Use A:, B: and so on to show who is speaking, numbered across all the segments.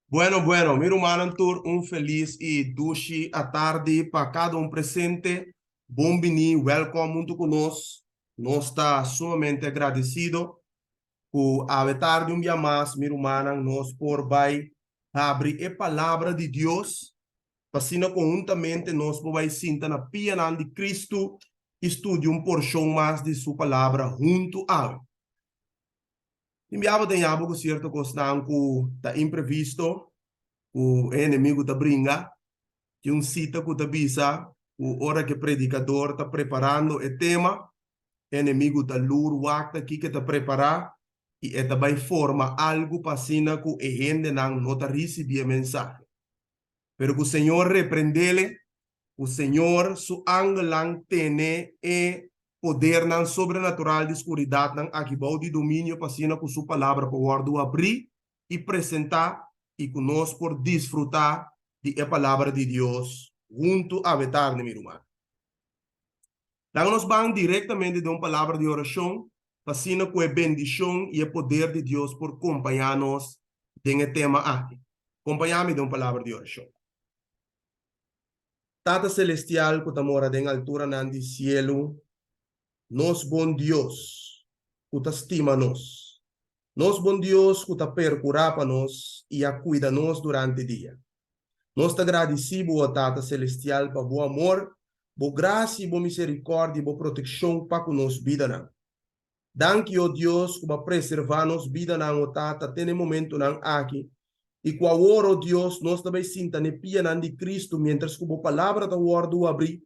A: Bueno, bueno, mi rumannan tur un felis i dushi atardi pa kada un presente. Bon bini, welkom huntu ku nos. Nos ta sumamente agradesido ku awe tardi un bia mas, mi rumannan, nos por bai habri e Palabra di Dios pa asina konhuntamente nos por bai sinta na pianan di Kristu i studia un porshon mas di Su Palabra huntu awe. Tin bia bo ta yama ku sierto kosnan ku ta imprevisto, ku e enemigu ta bringa. Tin un sita ku ta bisa ku ora ku e predikador ta preparando e tema, e enemigu ta lur wak ta kiko e ta prepará i e ta bai forma algu pa asina ku e hendenan no ta risibí e mensahe. Pero ku Señor reprendele, ku Señor su angelnan tene e podernan sobrenatural di skuridatnan aki bou di dominio pa asina ku su palabra por wòrdu abrí i presentá i ku nos por disfrutá di e palabra di Dios huntu awe tardi, mi ruman. Laga nos ban direktamente den un palabra di orashon pa asina ku e bendishon i e poder di Dios por kompañá nos den e tema aki. Kompañá mi den un palabra di orashon. Tata Selestial ku ta mora den alturanan di sielu, nos bon Dios ku ta stima nos, nos bon Dios ku ta perkurá pa nos i a kuida nos durante dia. Nos ta gradisí Bo, o Tata Selestial, pa Bo amor, Bo grasia i Bo miserikòrdia i Bo protekshon pa ku nos bidanan. Danki, o Dios, ku Bo a preservá nos bidanan, o Tata, te na e momentunan aki, i ku awor, o Dios, nos ta bai sinta na e pianan di Kristu miéntras ku Bo Palabra ta wòrdu abrí.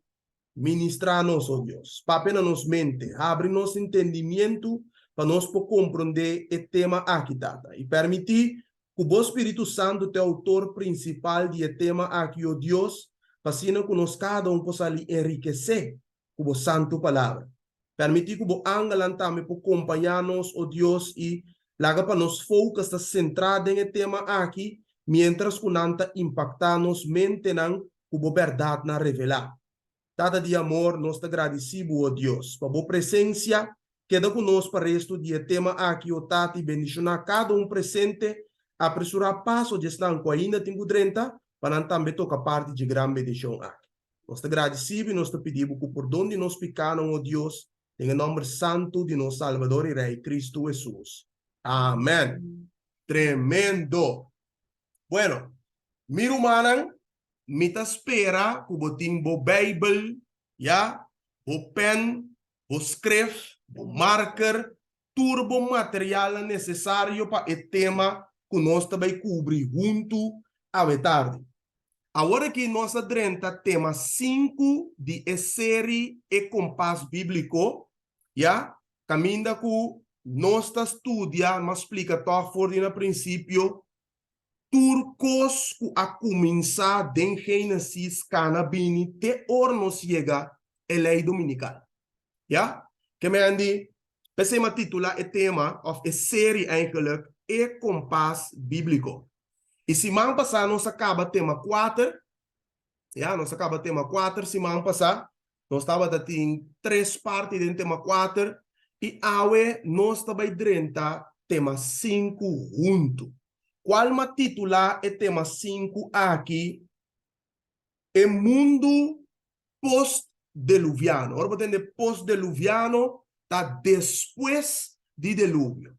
A: Ministrá nos, o Dios. Papia na nos mente. Habri nos entendimientu pa nos por komprondé e tema aki, Tata. I pèrmití ku Bo Spiritu Santu ta e outor prinsipal di e tema aki, o Dios, pa asina ku nos kada un por sali enrikesé ku Bo santu Palabra. Permití ku Bo angelnan tambe por kompañá nos, o Dios, i laga pa nos focus ta sentrá den e tema aki miéntras ku nan ta impaktá nos mentenan ku Bo bèrdatnan revelá. Tata di amor, nos ta gradisí Bo, o Dios, pa Bo presensia. Keda ku nos pa restu di e tema aki, o Tata, i bendishoná kada un presente. Apresurá paso di esnan ku ainda tin ku drenta, pa nan tambe toka parti dje gran bendishon aki. Nos ta gradisí bo i nos ta pidi bo ku pordon di nos pikánan, o Dios, den e nòmber santu di nos Salbador i Rei, Kristu Hesus. Amèn. Tremendo! Bueno, mi rumannan, mi ta spera ku bo tin bo Beibel, ya, bo pèn, bo skref, bo marker, tur bo materialnan nesesario pa e tema ku nos ta bai kubri huntu awe tardi. Awor aki nos a drenta tema sinku di e seri E Kompas Bíbliko, ya, kaminda ku nos ta studia, m'a splika tòg for di na prinsipio, tur kos ku a kuminsá den Génesis kana bini te ora nos yega e lei dominikal. Ya? Ke men di, p'esei m'a titulá e tema òf e seri eigenlijk E Kompas Bíbliko. I siman pasá nos a kaba tema kuater, ya, nos a kaba tema kuater siman pasá. Nos tabata tin tres parti den tema kuater i awe nos ta bai drenta tema sinku huntu. Kual m'a titulá e tema sinku aki E mundu postdeluviano. Ora bo tende postdeluviano ta despues di deluvio.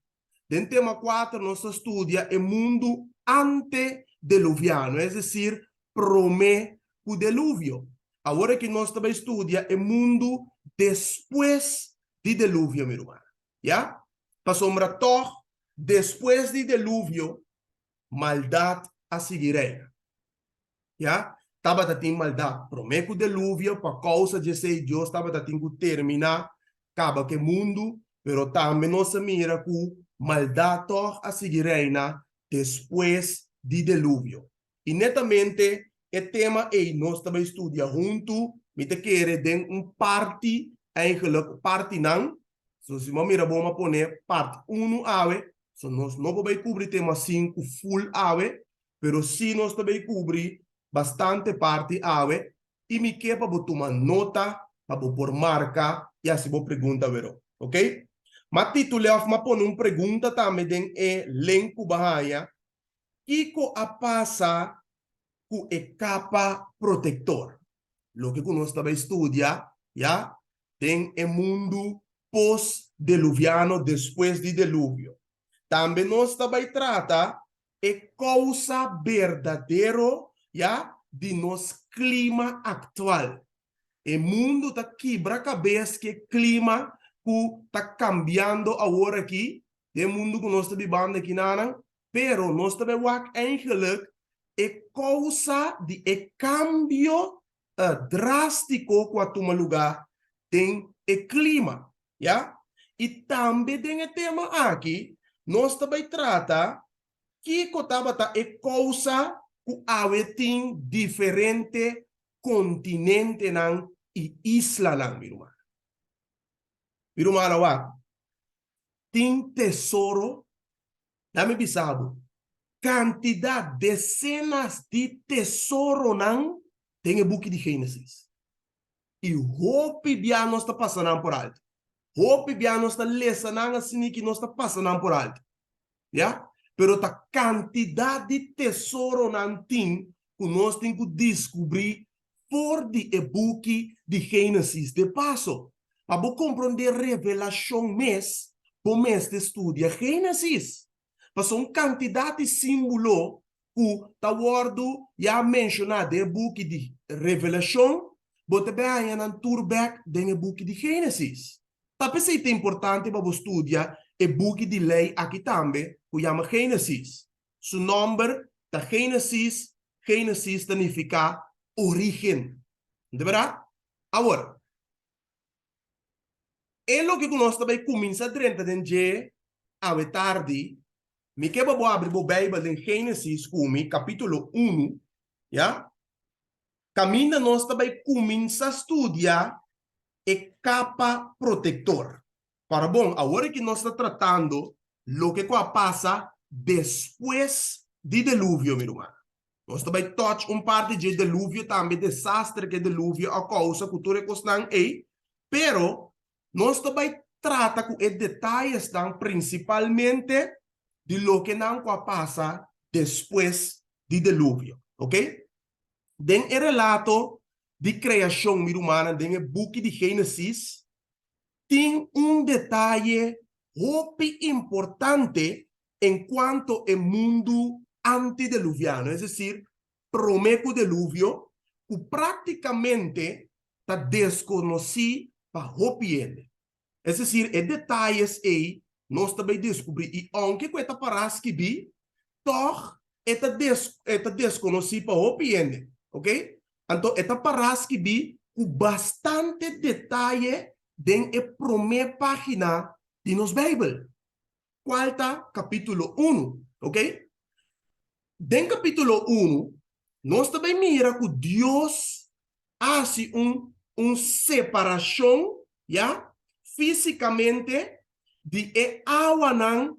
A: Den tema kuater nos ta studia e mundu antedeluviano, es desir, promé ku deluvio. Awor aki nos ta bai studia e mundu despues di deluvio, mi ruman. Ya? Pasobra tòg despues di deluvio maldat a sigui reina. Ya, tabata tin maldat promé ku deluvio, pa kousa di esei Dios tabata tin ku terminá kaba ku e mundu, pero tambe nos a mira ku maldat tòg a sigui reina despues di deluvio. I netamente e tema ei nos ta bai studia huntu, mi ta kere den un parti, eigenlijk partinan, so si bo a mira bon bo a pone part unu awe, so nos no por bai kubri tema sinku full awe, Pero sí nos ta bay cubri bastante parti awe y mi ke pa bo tuma nota pa bo por marca y haci bo pregunta wero. Ok? M'a titul'e of m'a pone un pregunta tambe den e link cu bo a haña, Kiko a pasa ku e kapa protektor? Loke ku nos ta bai studia ya den e mundu post-deluviano, despues di deluvio. Tambe nos ta bai trata e kousa berdadero ya di nos klima aktual. E mundu ta kibra kabes ku e klima ku ta kambiando awor aki den mundu ku nos ta bibando akinanan, pero nos ta bai wak eigenlijk e kousa di e kambio drástiko ku a tuma lugá den e klima, ya. I tambe den e tema aki nos ta bai trata kiko tabata e kousa ku awe tin diferente kontinentenan i islanan, mi ruman. Mi rumannan wak, tin tesoro, dame bisa bo, kantidat, desenas di tesoronan den e buki di Génesis. I hopi bia nos ta pasa nan por alto. Hopi bia nos ta lesa nan asiniki nos ta pasa nan por alto. Ya? Pero ta kantidat di tesoronan tin ku nos tin ku diskubrí for di e buki di Génesis. De paso, pa bo komprondé Revelashon mes, bo mester studia Génesis. Pasobra un kantidat di símbolo ku ta wòrdu ya menshoná den e buki di Revelashon, bo ta bai haña nan tur bèk den e buki di Génesis. Ta p'esei ta importante pa bo studia e buki di lei aki tambe ku yama Génesis. Su nòmber ta Génesis, Génesis ta nifiká orígen. No ta bèrdat? Awor, e loke ku nos ta bai kuminsá drenta den dje awe tardi, mi ke pa bo abri bo Beibel den Génesis ku mi, kapítulo unu, ya, kaminda nos ta bai kuminsá studia e kapa protektor. Para bon, awor aki nos ta tratando loke ku a pasa despues di deluvio, mi ruman. Nos ta bai touch un parti dje deluvio tambe, desastre ku e deluvio a kousa ku tur e kosnan ei, pero nos ta bai trata ku e detayesnan prinsipalmente di loke nan ku a pasa despues di deluvio, oke? Den e relato di kreashon, mi rumannan, den e buki di Génesis, tin un detaye hopi importante en kuanto e mundu antideluviano, es desir, promé ku deluvio, ku práktikamente ta deskonosí pa hopi hende. Es desir, e detayes ei nos ta bai deskubrí i ounke ku e ta pará skibí, tòg e ta e ta deskonosí pa hopi hende, oke? Anto e ta pará skibí ku bastante detaye den e promé página di nos Beibel, kual ta kapítulo unu, oke? Den kapítulo unu, nos ta bai mira ku Dios a hasi un un separashon, ya, físikamente di e awanan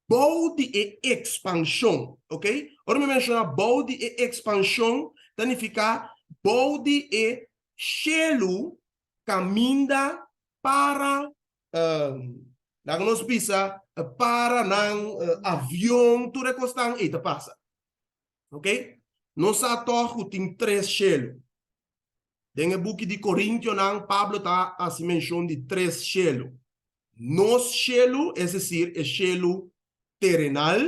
A: bou di e ekspanshon, ok. Ora mi menshoná bou di e ekspanshon, ta nifiká bou di e shelu kaminda para Laga nos bisa paranan, avion, tur e kosnan ei ta pasa. Ok? Nos sa tòg ku tin tres shelu. Den e buki di Korintionan, Pablo ta hasi menshon di tres shelu. Nos shelu, es desir, e shelu terenal,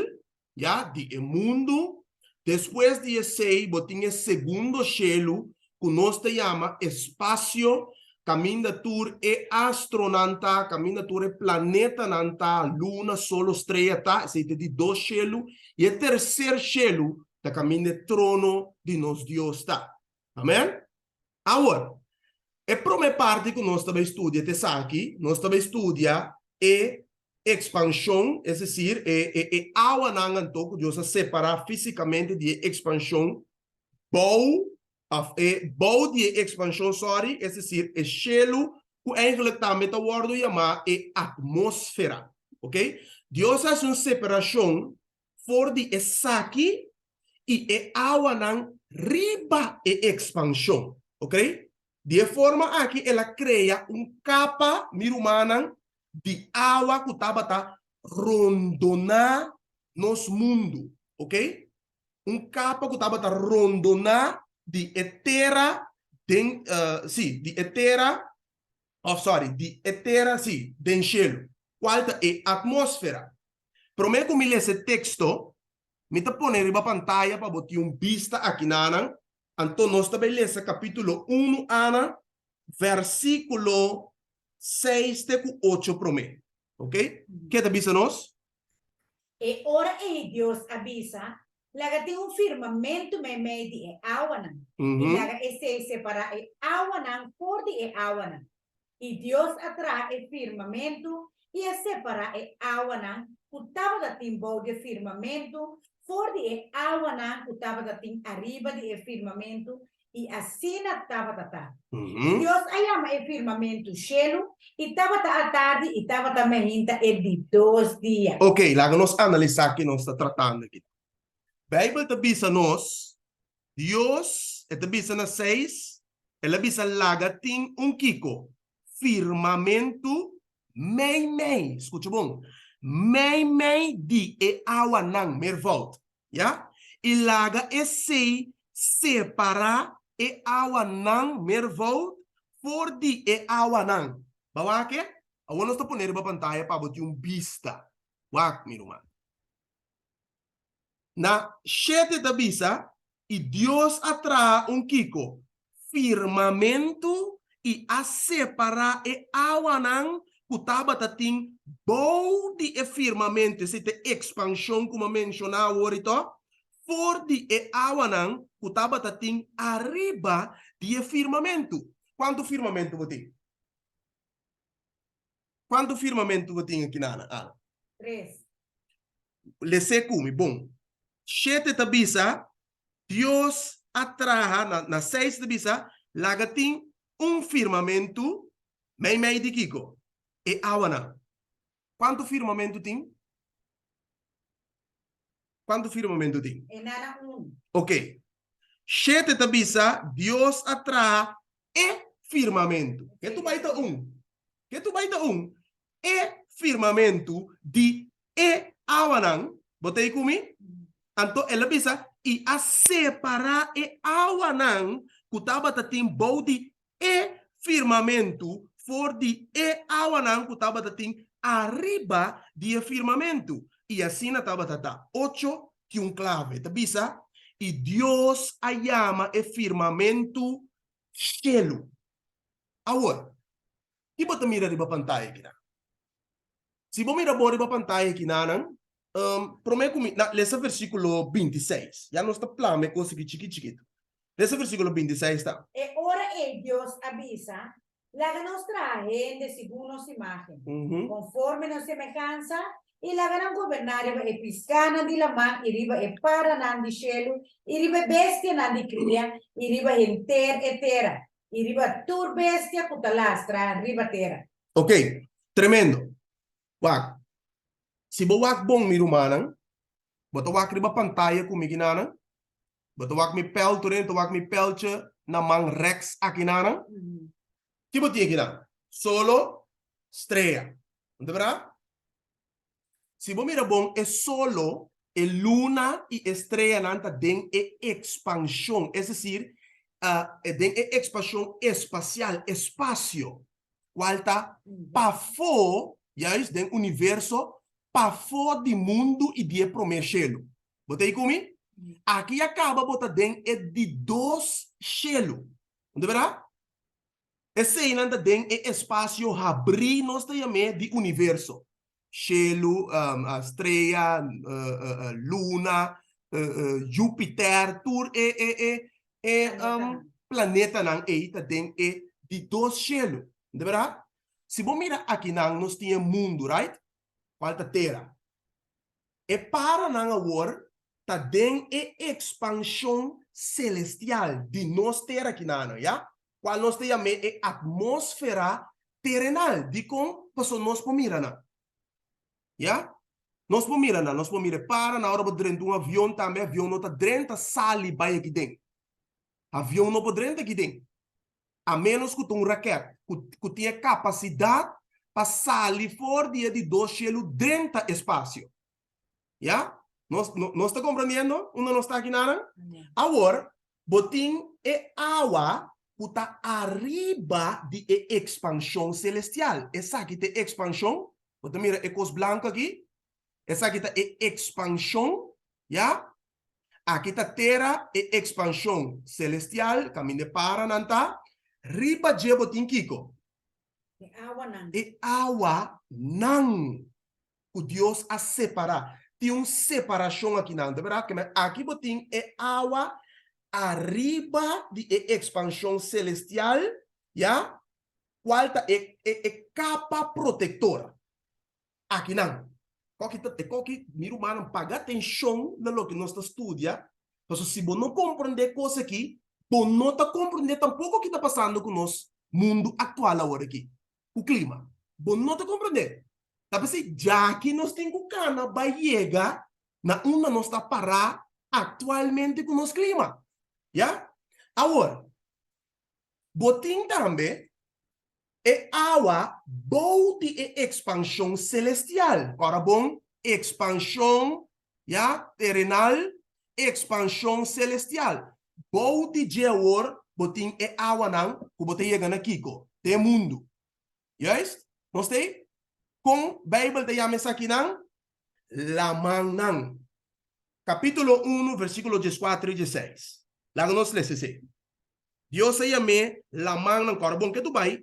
A: ya, di e mundu. Despues di esei bo tin e segundo shelu ku nos ta yama espasio, kaminda tur e astronan ta, kaminda tur e planetanan ta, luna, solo, strea ta, esei ta e di dos shelu. I e terser shelu ta kaminda e trono di nos Dios ta. Amen? Awor, e promé parti ku nos ta bai studia ta esaki, nos ta bai studia e ekspanshon, es desir, e e e awanan anto ku Dios a separá físikamente di e ekspanshon bou òf e bou di e ekspanshon, sòri, es desir, e shelu ku eigentlik tambe ta wòrdu yamá e atmósfera. Oke? Dios a hasi un separashon for di esaki i e awanan riba e ekspanshon. Ok? Di e forma aki el a krea un kapa, mi rumannan, di awa ku tabata rondoná nos mundu. Ok? Un kapa ku tabata rondoná di e tera den, sí, di e tera, òf sòri, di e tera, sí, den shelu, kual ta e atmósfera. Promé ku mi lesa e teksto, mi ta pone riba pantaya pa bo tin un bista akinanan. Anto nos ta bai lesa kapítulo unu ana, vèrsikulo seis te ku ocho promé. Oke? Ke ta bisa nos?
B: E ora ei Dios a bisa, Laga tin un firmamentu meimei di e awanan, i laga esei separá e awanan for di e awanan. I Dios a traha e firmamentu i a separá e awanan ku tabata tin bou di e firmamentu for di e awanan ku tabata tin ariba di e firmamentu, I asina tabata ta. I Dios a yama e firmamentu shelu, i tabata atardi i tabata mainta e di dos dia.
A: Ok, laga nos analisá ki nos ta tratando aki. Beibel ta bisa nos, Dios, e ta bisa na seis, el a bisa laga tin un kiko? Firmamentu meimei, skucha bon, meimei di e awanan, meervoud. Ya, i laga esei separá e awanan meervoud for di e awanan. Ba wak e? Awor nos ta pone riba pantaya pa bo tin un bista. Wak, mi ruman. Na shete ta bisa, I Dios a traha un kiko? Firmamentu i a separá e awanan ku tabata tin bou di e firmamentu, esei ta e ekspanshon ku mi a menshoná awor i tò, for di e awanan ku tabata tin ariba di e firmamentu. Kuantu firmamentu bo tin? Kuantu firmamentu bo tin aki nana, Ana?
B: Tres.
A: Les'é ku mi bon. Shete ta bisa, Dios a traha, na, na seis ta bisa, laga tin un firmamentu meimei di kiko? E awanan. Kuantu firmamentu tin? Kuantu firmamentu tin?
B: E nana un.
A: Ok. Shete ta bisa, Dios a traha e firmamentu. Ke tu bai ta un? Ke tu bai ta un? E firmamentu di e awanan. Bo ta ei ku mi? Anto el a bisa, I a separá e awanan ku tabata tin bou di e firmamentu for di e awanan ku tabata tin ariba di e firmamentu. I asina tabata ta. Ocho tin un klave. Ta bisa, I Dios a yama e firmamentu shelu. Awor, ki bo ta mira riba pantaya akinan? Si bo mira bo riba pantaya akinanan, promé ku mi, na, lesa versíkulo bintiseis. Ya nos ta plama e kos aki chikit chikit. Lesa versíkulo bintiseis ta.
B: E ora ei Dios a bisa, Laga nos traha hende segun nos imágen, konforme nos semehansa, i laga nan goberná riba e piskánan di laman i riba e paranan di shelu i riba e bestianan di kria i riba henter e tera i riba tur bestia ku ta lastra riba tera.
A: Ok, tremendo. Wak, si bo wak bon mi rumannan, bo ta wak riba pantaya ku mi kinanan, Bo ta wak mi pèl tur ta wak mi pèltje na man rèks akinanan. Ki bo tin akinan? Solo, strea. No ta bèrdat? Si bo mira bon, e solo, e luna i e streanan ta den e ekspanshon, es desir, den e ekspanshon espasial, espasio, kual ta pafó, juist, den universo, pafó di mundu i di e promé shelu. Bo ta ei ku mi? Aki ya kaba bo ta den e di dos shelu. No ta berdad? Eseinan ta den e espasio habrí, nos ta yam'é, di universo. Shelu, strea, luna, Jupiter, tur e e e e planetanan ei ta den e di dos shelu. No ta berdad? Si bo mira akinan nos tin e mundu, right? Kual ta tera. E paranan awor ta den e ekspanshon selestial di nos tera akinanan, ya, kual nos ta yam'é e atmósfera terenal. Dikon? Pasobra nos por mira nan. Ya? Nos por mira nan. Nos por mira e paranan. Ora bo drenta un avion tambe, avion no ta drenta sali bai aki den. Avion no por drenta aki den. A ménos ku ta un rakèt ku ku tin e kapasidat pa sali for di e di dos shelu drenta espasio. Ya? Nos, nos ta komprendiendo unda nos ta aki nanan? Awor, bo tin e awa ku ta ariba di e ekspanshon selestial. Esaki ta e ekspanshon. Bo ta mira e kos blanku aki? Esaki ta e ekspanshon, ya? Aki ta tera, e ekspanshon selestial, kaminda e paranan ta. Riba dje bo tin kiko?
B: E awanan.
A: E awanan ku Dios a separá. Tin un separashon akinan, ta bèrdat? Keme aki bo tin e awa ariba di e ekspanshon selestial, ya, kual ta e e kapa protektor. Akinan. Koki ta e koki, mi rumannan, paga atenshon na loke nos ta studia, pasobra si bo no komprendé e kos aki, bo no ta komprendé tampoko ki ta pasando ku nos mundu aktual awor aki, ku klima. Bo no ta komprendé. Ta p'esei djaki nos tin ku kana bai yega na unda nos ta pará aktualmente ku nos klima. Ya? Awor, bo tin tambe E awa bou di e ekspanshon selestial. Ora bon, ekspanshon, ya, terenal, ekspanshon selestial. Bou di dje awor bo tin e awanan ku bo ta yega na kiko? Den mundu. Juist? Nos ta ei? Kon Beibel ta yama esakinan? Lamannan. Kapítulo unu, versíkulo dieskuater i diesseis. Laga nos lesa esei. Dios a yam'é lamannan ku ora bon ke tu bai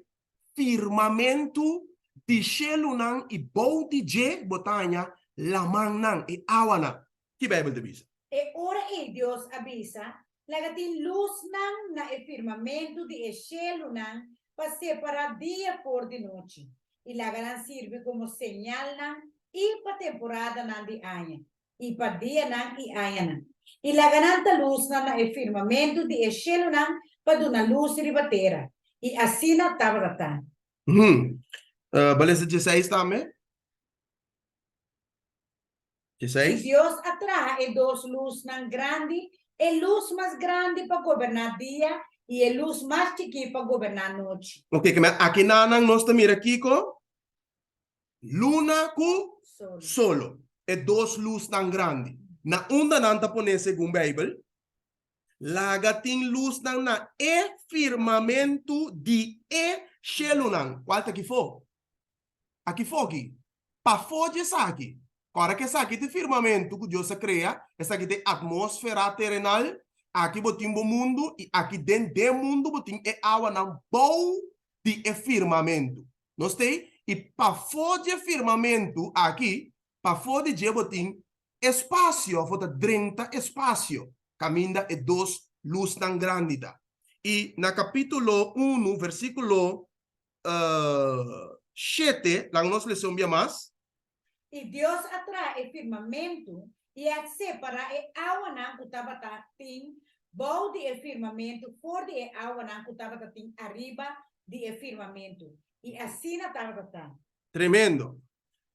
A: firmamentu di shelunan i bou di dje bo ta haña lamannan, e awanan. Ki Beibel ta bisa?
B: E ora ei Dios a bisa, Laga tin lusnan na e firmamentu di e shelunan pa separá dia for di nochi, i laga nan sirbi komo señalnan i pa temporadanan di aña, i pa dianan i añanan, i laga nan ta lusnan na e firmamentu di e shelunan pa duna lus riba tera. I asina tabata ta.
A: Bo lesa dieseis tambe?
B: I
A: Dieseis.
B: Dios a traha e dos lusnan grandi, e lus mas grandi pa goberná dia i e lus mas chikí pa goberná nochi.
A: Oke, ke men akinanan nos ta mira kiko? Luna ku solo, e dos lusnan grandi. Na unda nan ta poné segun Beibel? Laga tin lusnan na e firmamentu di e shelunan. Kual ta kifó? A kifó aki? Pafó di esaki. Ora ku esaki ta e firmamentu ku Dios a krea, esaki ta e atmósfera terenal, aki bo tin bo mundu i aki den den mundu bo tin e awanan bou di e firmamentu. Nos ta ei, i pafó dje firmamentu aki, pafó di dje bo tin espasio, òf bo ta drenta espasio, kaminda e dos lusnan grandi ta. I na kapítulo unu, versíkulo shete, laga nos lesa un bia mas.
B: I Dios a traha e firmamentu i a separá e awanan ku tabata tin bou di e firmamentu for di e awanan ku tabata tin ariba di e firmamentu, i asina tabata ta.
A: Tremendo!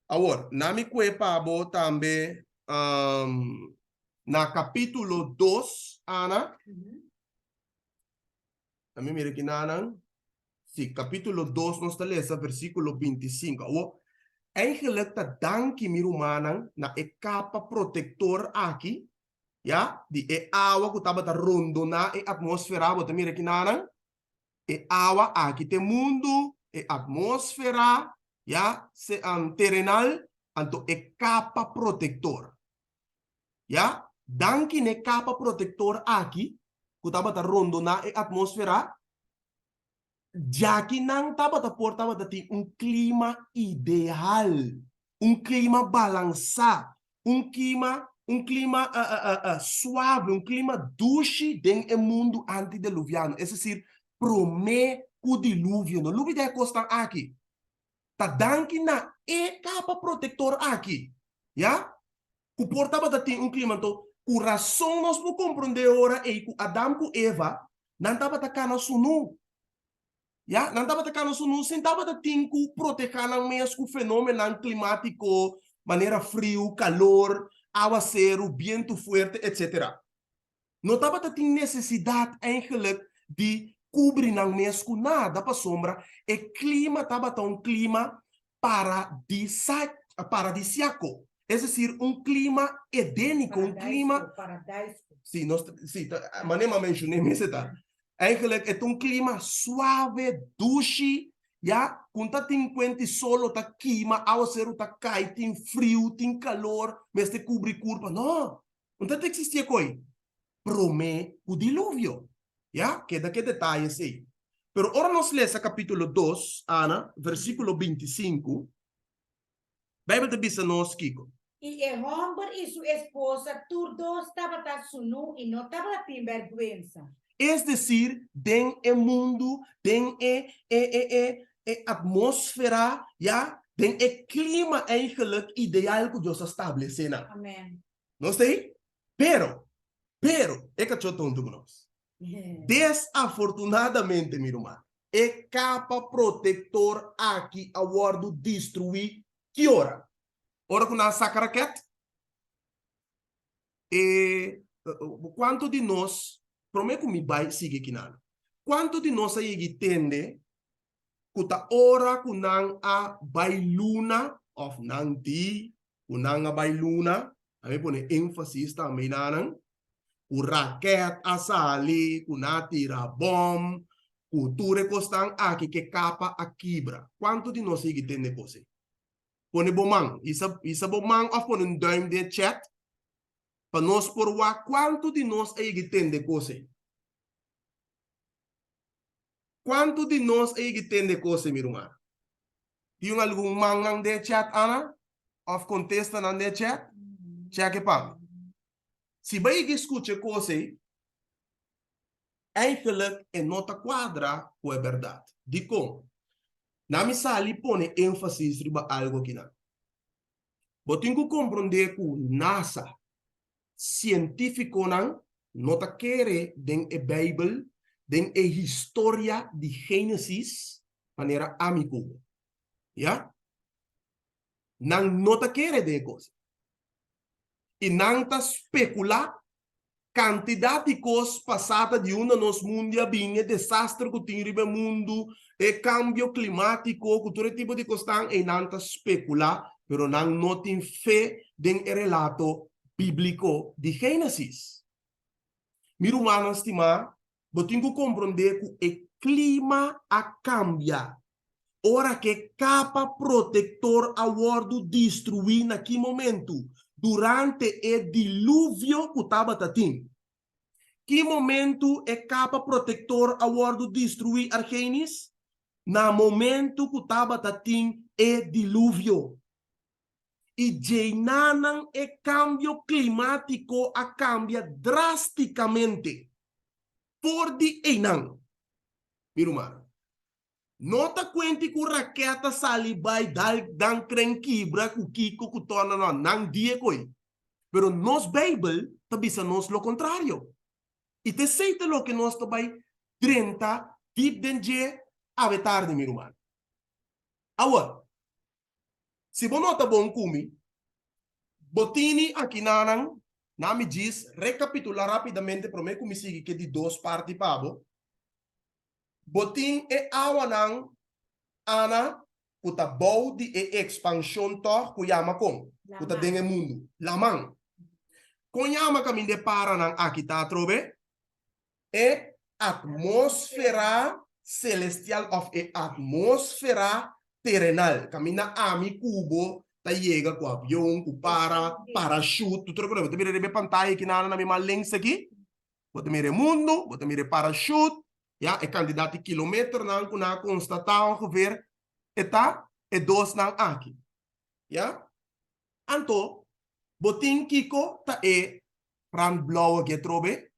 A: Awor, na mi kue pa bo tambe na kapítulo dos, Ana. Ta mi mira kinanan. Sí, kapítulo dos nos ta lesa versíkulo bintisinku. Awor, eigenlijk ta danki mi rumannan na e kapa protektor aki, ya, di e awa ku tabata rondoná e atmósfera. Bo ta mira kinanan? E awa aki ta e mundu, e atmósfera, ya, terenal, anto e kapa protektor. Ya, danki n'e kapa protektor aki ku tabata rondoná e atmósfera, djaki nan tabata por tabata tin un klima ideal, un klima balansá, un kima un klima suave, un klima dushi den e mundu antideluviano, es desir, promé ku diluvio. No lubidá e kosnan aki. Ta danki na e kapa protektor aki, ya, ku por tabata tin un klima. Anto, ku rason nos por komprondé ora ei ku Adam ku Eva nan tabata kana sunú. Ya, nan tabata kana sunú sin tabata tin ku protehá nan mes ku fenómenonan klimátiko manera friu, kalor, awaseru, bientu fuerte, etsetera. No tabata tin nesesidat eigenlik di kubri nan mes ku nada pasobra e klima tabata un klima paradisiako. Es decir, un klima edéniko, un klima.
B: Paradijsko.
A: Sí, nos, sí, ta, manera mi a menshoné mester ta. Eigenlijk e ta un klima suave, dushi, ya, ku ta tin kuenti solo ta kima, awaseru ta kai, tin friu, tin kalor, mester kubri kurpa. No, no ta eksistí e koi promé ku diluvio. Ya, keda ku e detaye esei. Pero ora nos lesa kapítulo dos, Ana, versíkulo 25, Bijbel ta bisa nos kiko?
B: I e hòmber i su esposa tur dos tabata sunú i no tabatin bèrgwensa.
A: Es desir, den e mundu, den e e e e e atmósfera, ya, den e klima eigenlijk ideal ku Dios a stablesé nan.
B: Amèn.
A: Nos ta ei? Pero, pero, e kachó ta huntu ku nos. Desafortunadamente, mi ruman, e kapa protektor aki a wòrdu destruí ki ora? Ora ku nan a saka raket? E kuantu di nos, promé ku mi bai sigui kinan, kuantu di nos a yega i tende ku ta ora ku nan a bai luna òf nan di ku nan a bai luna, a mi pone énfasis tambe na nan, ku raket a sali, ku nan a tira bòm, ku tur e kosnan aki ku e kapa a kibra. Kuantu di nos sigui tende kos ei? Pone bo man, hisa hisa bo man òf pone un dùim den e chat pa nos por wak kuantu di nos a yega tende kos ei. Kuantu di nos a yega tende kos ei, mi ruman? Tin un algun mannan den e chat, Ana? Òf kontestanan den e chat? Chèk e pa mi. Si bo yega skucha e kos ei, eigenlijk e no ta kuadra ku e bèrdat. Dikon? Na mi sali pone énfasis riba algu akinan. Bo tin ku komprondé ku NASA, sientífikonan no ta kere den e Beibel, den e historia di Génesis manera ami ku bo. Ya? Nan no ta kere den e kos ei. I nan ta spekulá kantidat di kos pasá ta di unda nos mundu a bin, e desaster ku tin riba e mundu, e kambio klimátiko, ku tur e tipo di kosnan, ei nan ta spekulá, pero nan no tin fe den e relato bíbliko di Génesis. Mi rumannan stimá, Bo tin ku komprondé ku e klima a kambia. Ora ku e kapa protektor a wòrdu destruí na ki momentu? Durante e diluvio ku tabata tin. Ki momentu e kapa protektor a wòrdu destruí, Argenis? Na momentu ku tabata tin e diluvio. I djeinanan e kambio klimátiko a kambia drástikamente. For di einan, mi ruman, no ta kuenti ku rakèt a sali bai dal dan kren kibra ku kiko ku tòrna no, nan di e koi. Pero nos Beibel ta bisa nos lo kontrario. I ta esei ta loke nos ta bai drenta dip den dje awe tardi, mi ruman. Awor, Si bo no ta bon ku mi, bo tini akinanan na mi djis rekapitulá rápidamente promé ku mi sigui ke di dos parti pa bo. Bo tin e awanan ana ku ta bou di e ekspanshon tòg ku yama kon? Ku ta den e mundu. Laman. Kon yama kaminda e paranan aki ta atrobe? E atmósfera selestial òf e atmósfera terenal, kaminda ami ku bo ta yega ku avion, ku para, parashut, tur ku bo ta mira riba e pantaya aki nan na mi man links aki, bo ta mira e mundu, bo ta mira e parashut, ya, e kantidat di kilometernan ku nan a konstatá ongeveer e ta e dosnan aki, ya. Anto, bo tin kiko ta e rand blou aki atrobe?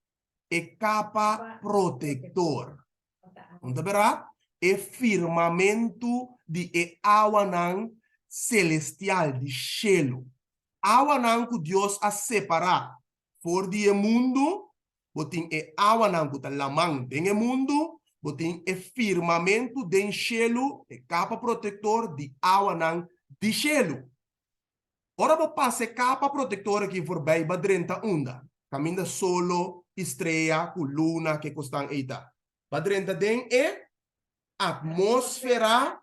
A: E kapa protektor. Un ta bera? E firmamentu di e awanan selestial, di shelu. Awanan ku Dios a separá for di e mundu, bo tin e awanan ku ta laman den e mundu, bo tin e firmamentu den shelu, e kapa protektor di awanan di shelu. Ora bo pasa e kapa protektor aki voorbij ba drenta unda? Kaminda solo i strea ku luna ke kosnan ei ta. Ba drenta den e atmósfera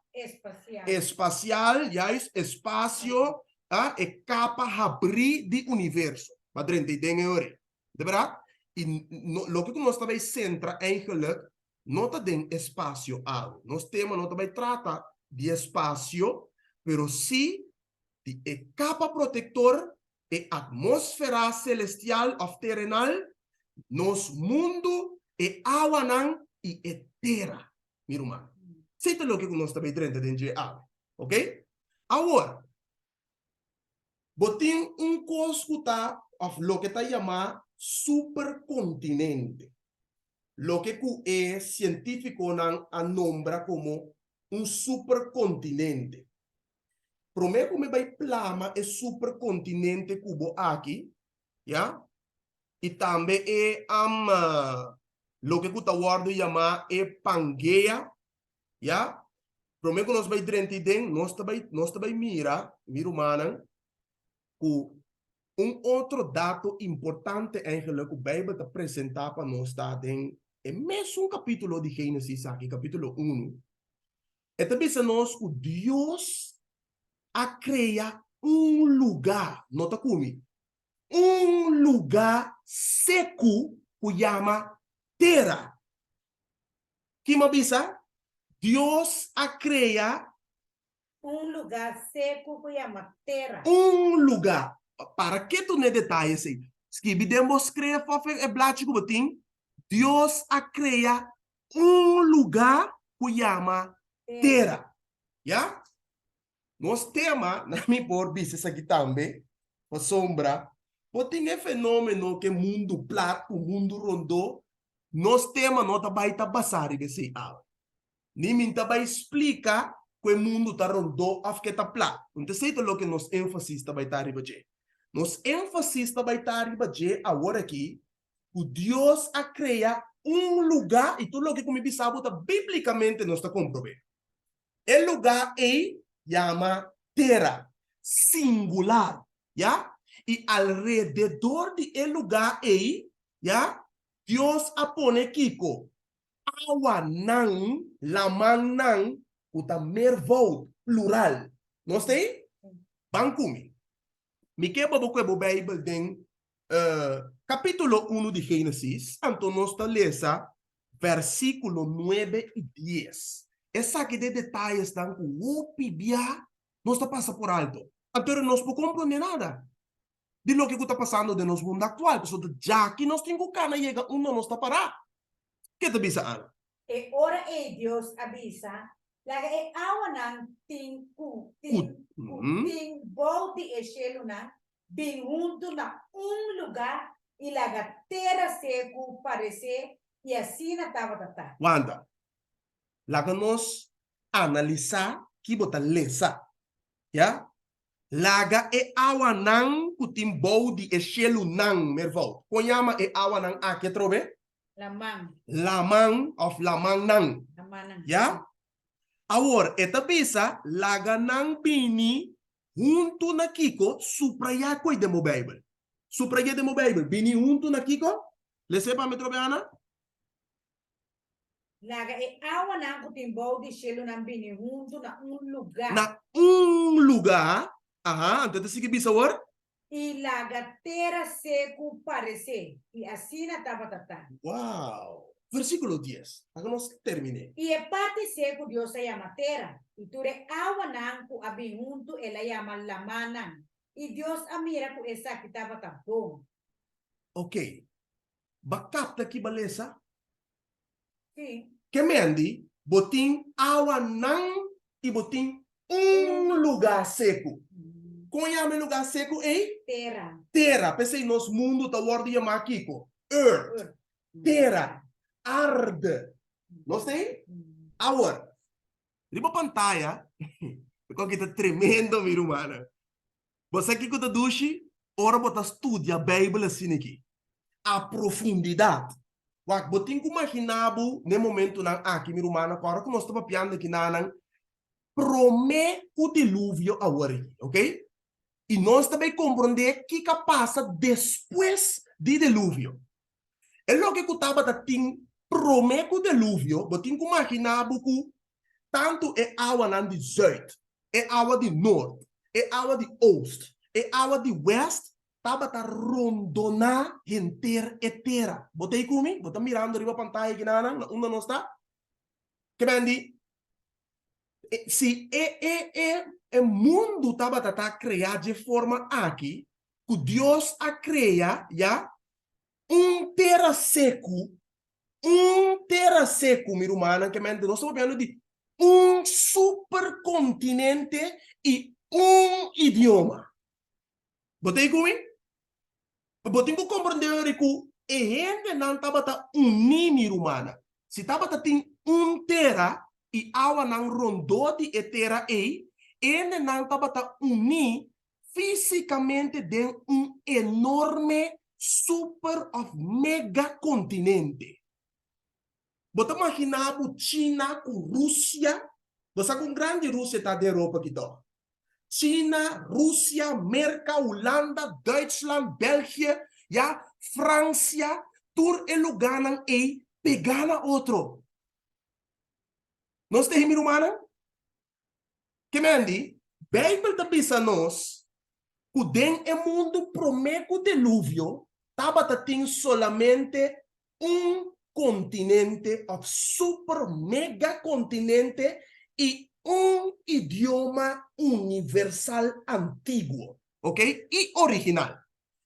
A: espasial, juist, espasio, a e kapa habrí di universo. Bo a drenta ei den e ora ei. De bèrdat? I no, loke ku nos ta bai sentra eigenlijk no ta den espasio awe. Nos tema no ta bai trata di espasio, pero sí di e kapa protektor, e atmósfera selestial òf terenal, nos mundu, e awanan i e tera, mi ruman. Esei ta loke ku nos ta bai drenta den dje awe. Oke? Awor, bo tin un kos ku ta òf loke ta yamá superkontinente, loke ku e sientífikonan a nombra komo un superkontinente. Promé ku mi bai plama e superkontinente ku bo aki, ya, i tambe e loke ku ta wòrdu yamá e Pangea, ya, promé ku nos bai drenta ei den, nos ta bai, nos ta bai mira, mi rumannan, ku un otro dato importante eigenlijk ku Beibel ta presentá pa nos ta den e mesun kapítulo di Génesis aki, kapítulo unu, E ta bisa nos ku Dios a krea un lugá, nota ku mi, un lugá seku ku yama tera. Ki mi a bisa? Dios a krea.
B: Un lugá seku ku yama tera.
A: Un lugá. Para ke tune detaye esei? Skibi den bo skref òf e blachi ku bo tin, Dios a krea un lugá ku yama tera. Ya? Nos tema, na mi por bisa esaki tambe, pasobra bo tin e fenómeno ku e mundu plat ku mundu rondó, nos tema no ta bai ta basá riba esei awe. Ni mi ta bai splika ku e mundu ta rondó òf ku e ta plat. No ta esei ta loke nos énfasis ta bai ta riba dje. Nos énfasis ta bai ta riba dje aworakí ku Dios a krea un lugá, i tur loke ku mi bisa bo ta bíblikamente nos ta komprob'é. E lugá ei yama tera, singular, ya? I alrededor di e lugá ei, ya, Dios a pone kiko? Awanan, lamannan, ku ta meervoud, plural. Nos ta ei? Ban ku mi. Mi ke pa bo kue bo Beibel den Capítulo unu di Génesis, anto nos ta lesa versículo nuebe i dies. Esaki ta e detayesnan ku hopi bia nos ta pasa por alto. Anto nos por komprondé nada di loke ku ta pasando den nos mundu aktual, pasobra djaki nos tin ku kana yega unda nos ta pará. Ke ta bisa Ana?
B: E ora ei Dios a bisa, Laga e awanan tin ku tin ku tin bou di e shelunan bin huntu na un lugá i laga tera seku paresé, i asina tabata ta.
A: Wanta. Laga nos analisá ki bo ta lesa. Ya. Laga e awanan ku tin bou di e shelunan, mervoud. Kon yama e awanan aki atrobe?
B: Laman.
A: Laman òf lamannan.
B: Lamannan.
A: Ya. Awor, e ta bisa, laga nan bini Huntu na kiko? Suprayá koe den bo Beibel. Suprayá den bo Beibel. Bini huntu na kiko? Les'é pa mi trobe, Ana.
B: Laga e awanan ku tin bou di shelunan bini huntu na un lugá.
A: Na un lugá. Aha, anto e ta sigui bisa awor.
B: I laga tera seku paresé. I asina tabata ta.
A: Wow! Versíkulo dies. Laga nos terminé.
B: I e parti seku Dios a yama tera, i tur e awanan ku a bin huntu el a yama lamannan. I Dios a mira ku esaki tabata bon.
A: Oké. Ba kapta ki ba lesa?
B: Sí.
A: Ke mendi, bo tin awanan i bo tin un lugá seku. Kon yama e lugá seku ei?
B: Tera.
A: Tera. P'esei nos mundu ta wòrdu yamá kiko? Earth. Tera. Aarde. Nos ta ei? Awor, riba pantaya, e kos aki ta tremendo, mi rumannan. Bo sa kiko ta dushi? Ora bo ta studia Beibel asina aki, a profundidat. Wak, bo tin ku maginá bo n'e momentunan aki, mi rumannan, ku ora ku nos ta papiando aki nanan, promé ku diluvio awor aki, oke? I nos ta bai komprondé kiko a pasa despues di diluvio. E loke ku tabata tin promé ku diluvio, bo tin ku maginá bo ku tantu e awanan di zùit, e awa di nort. E awa di oost, e awa di west tabata rondoná henter e tera. Bo ta ei ku mi? Bo ta mirando riba pantaya kinanan na unda nos ta? Ke men di, si e e e e mundu tabata ta kreá dje forma aki, ku Dios a krea, ya, un tera seku, un tera seku, mi rumannan, ke men nos ta papiando di un superkontinente i un idioma. Bo ta ei ku mi? Bo tin ku komprendé ori ku e hendenan tabata uní, mi rumannan. Si tabata tin un tera i awanan rondó di e tera ei, e hendenan tabata uní físikamente den un enorme super òf megakontinente. Bo ta maginá bo China ku Rusia? Bo sa kon grandi Rusia ta den Europa ki tòg? China, Rusia, Merka, Hulanda, Duitsland, België, ya, Fransia, tur e lugánan ei pegá na otro. Nos ta himi rumannan? Ke men di? Beibel ta bisa nos ku den e mundu promé ku Deluvio tabata tin solamente un kontinente òf super mega kontinente i un idioma universal antiguo, ok, i original,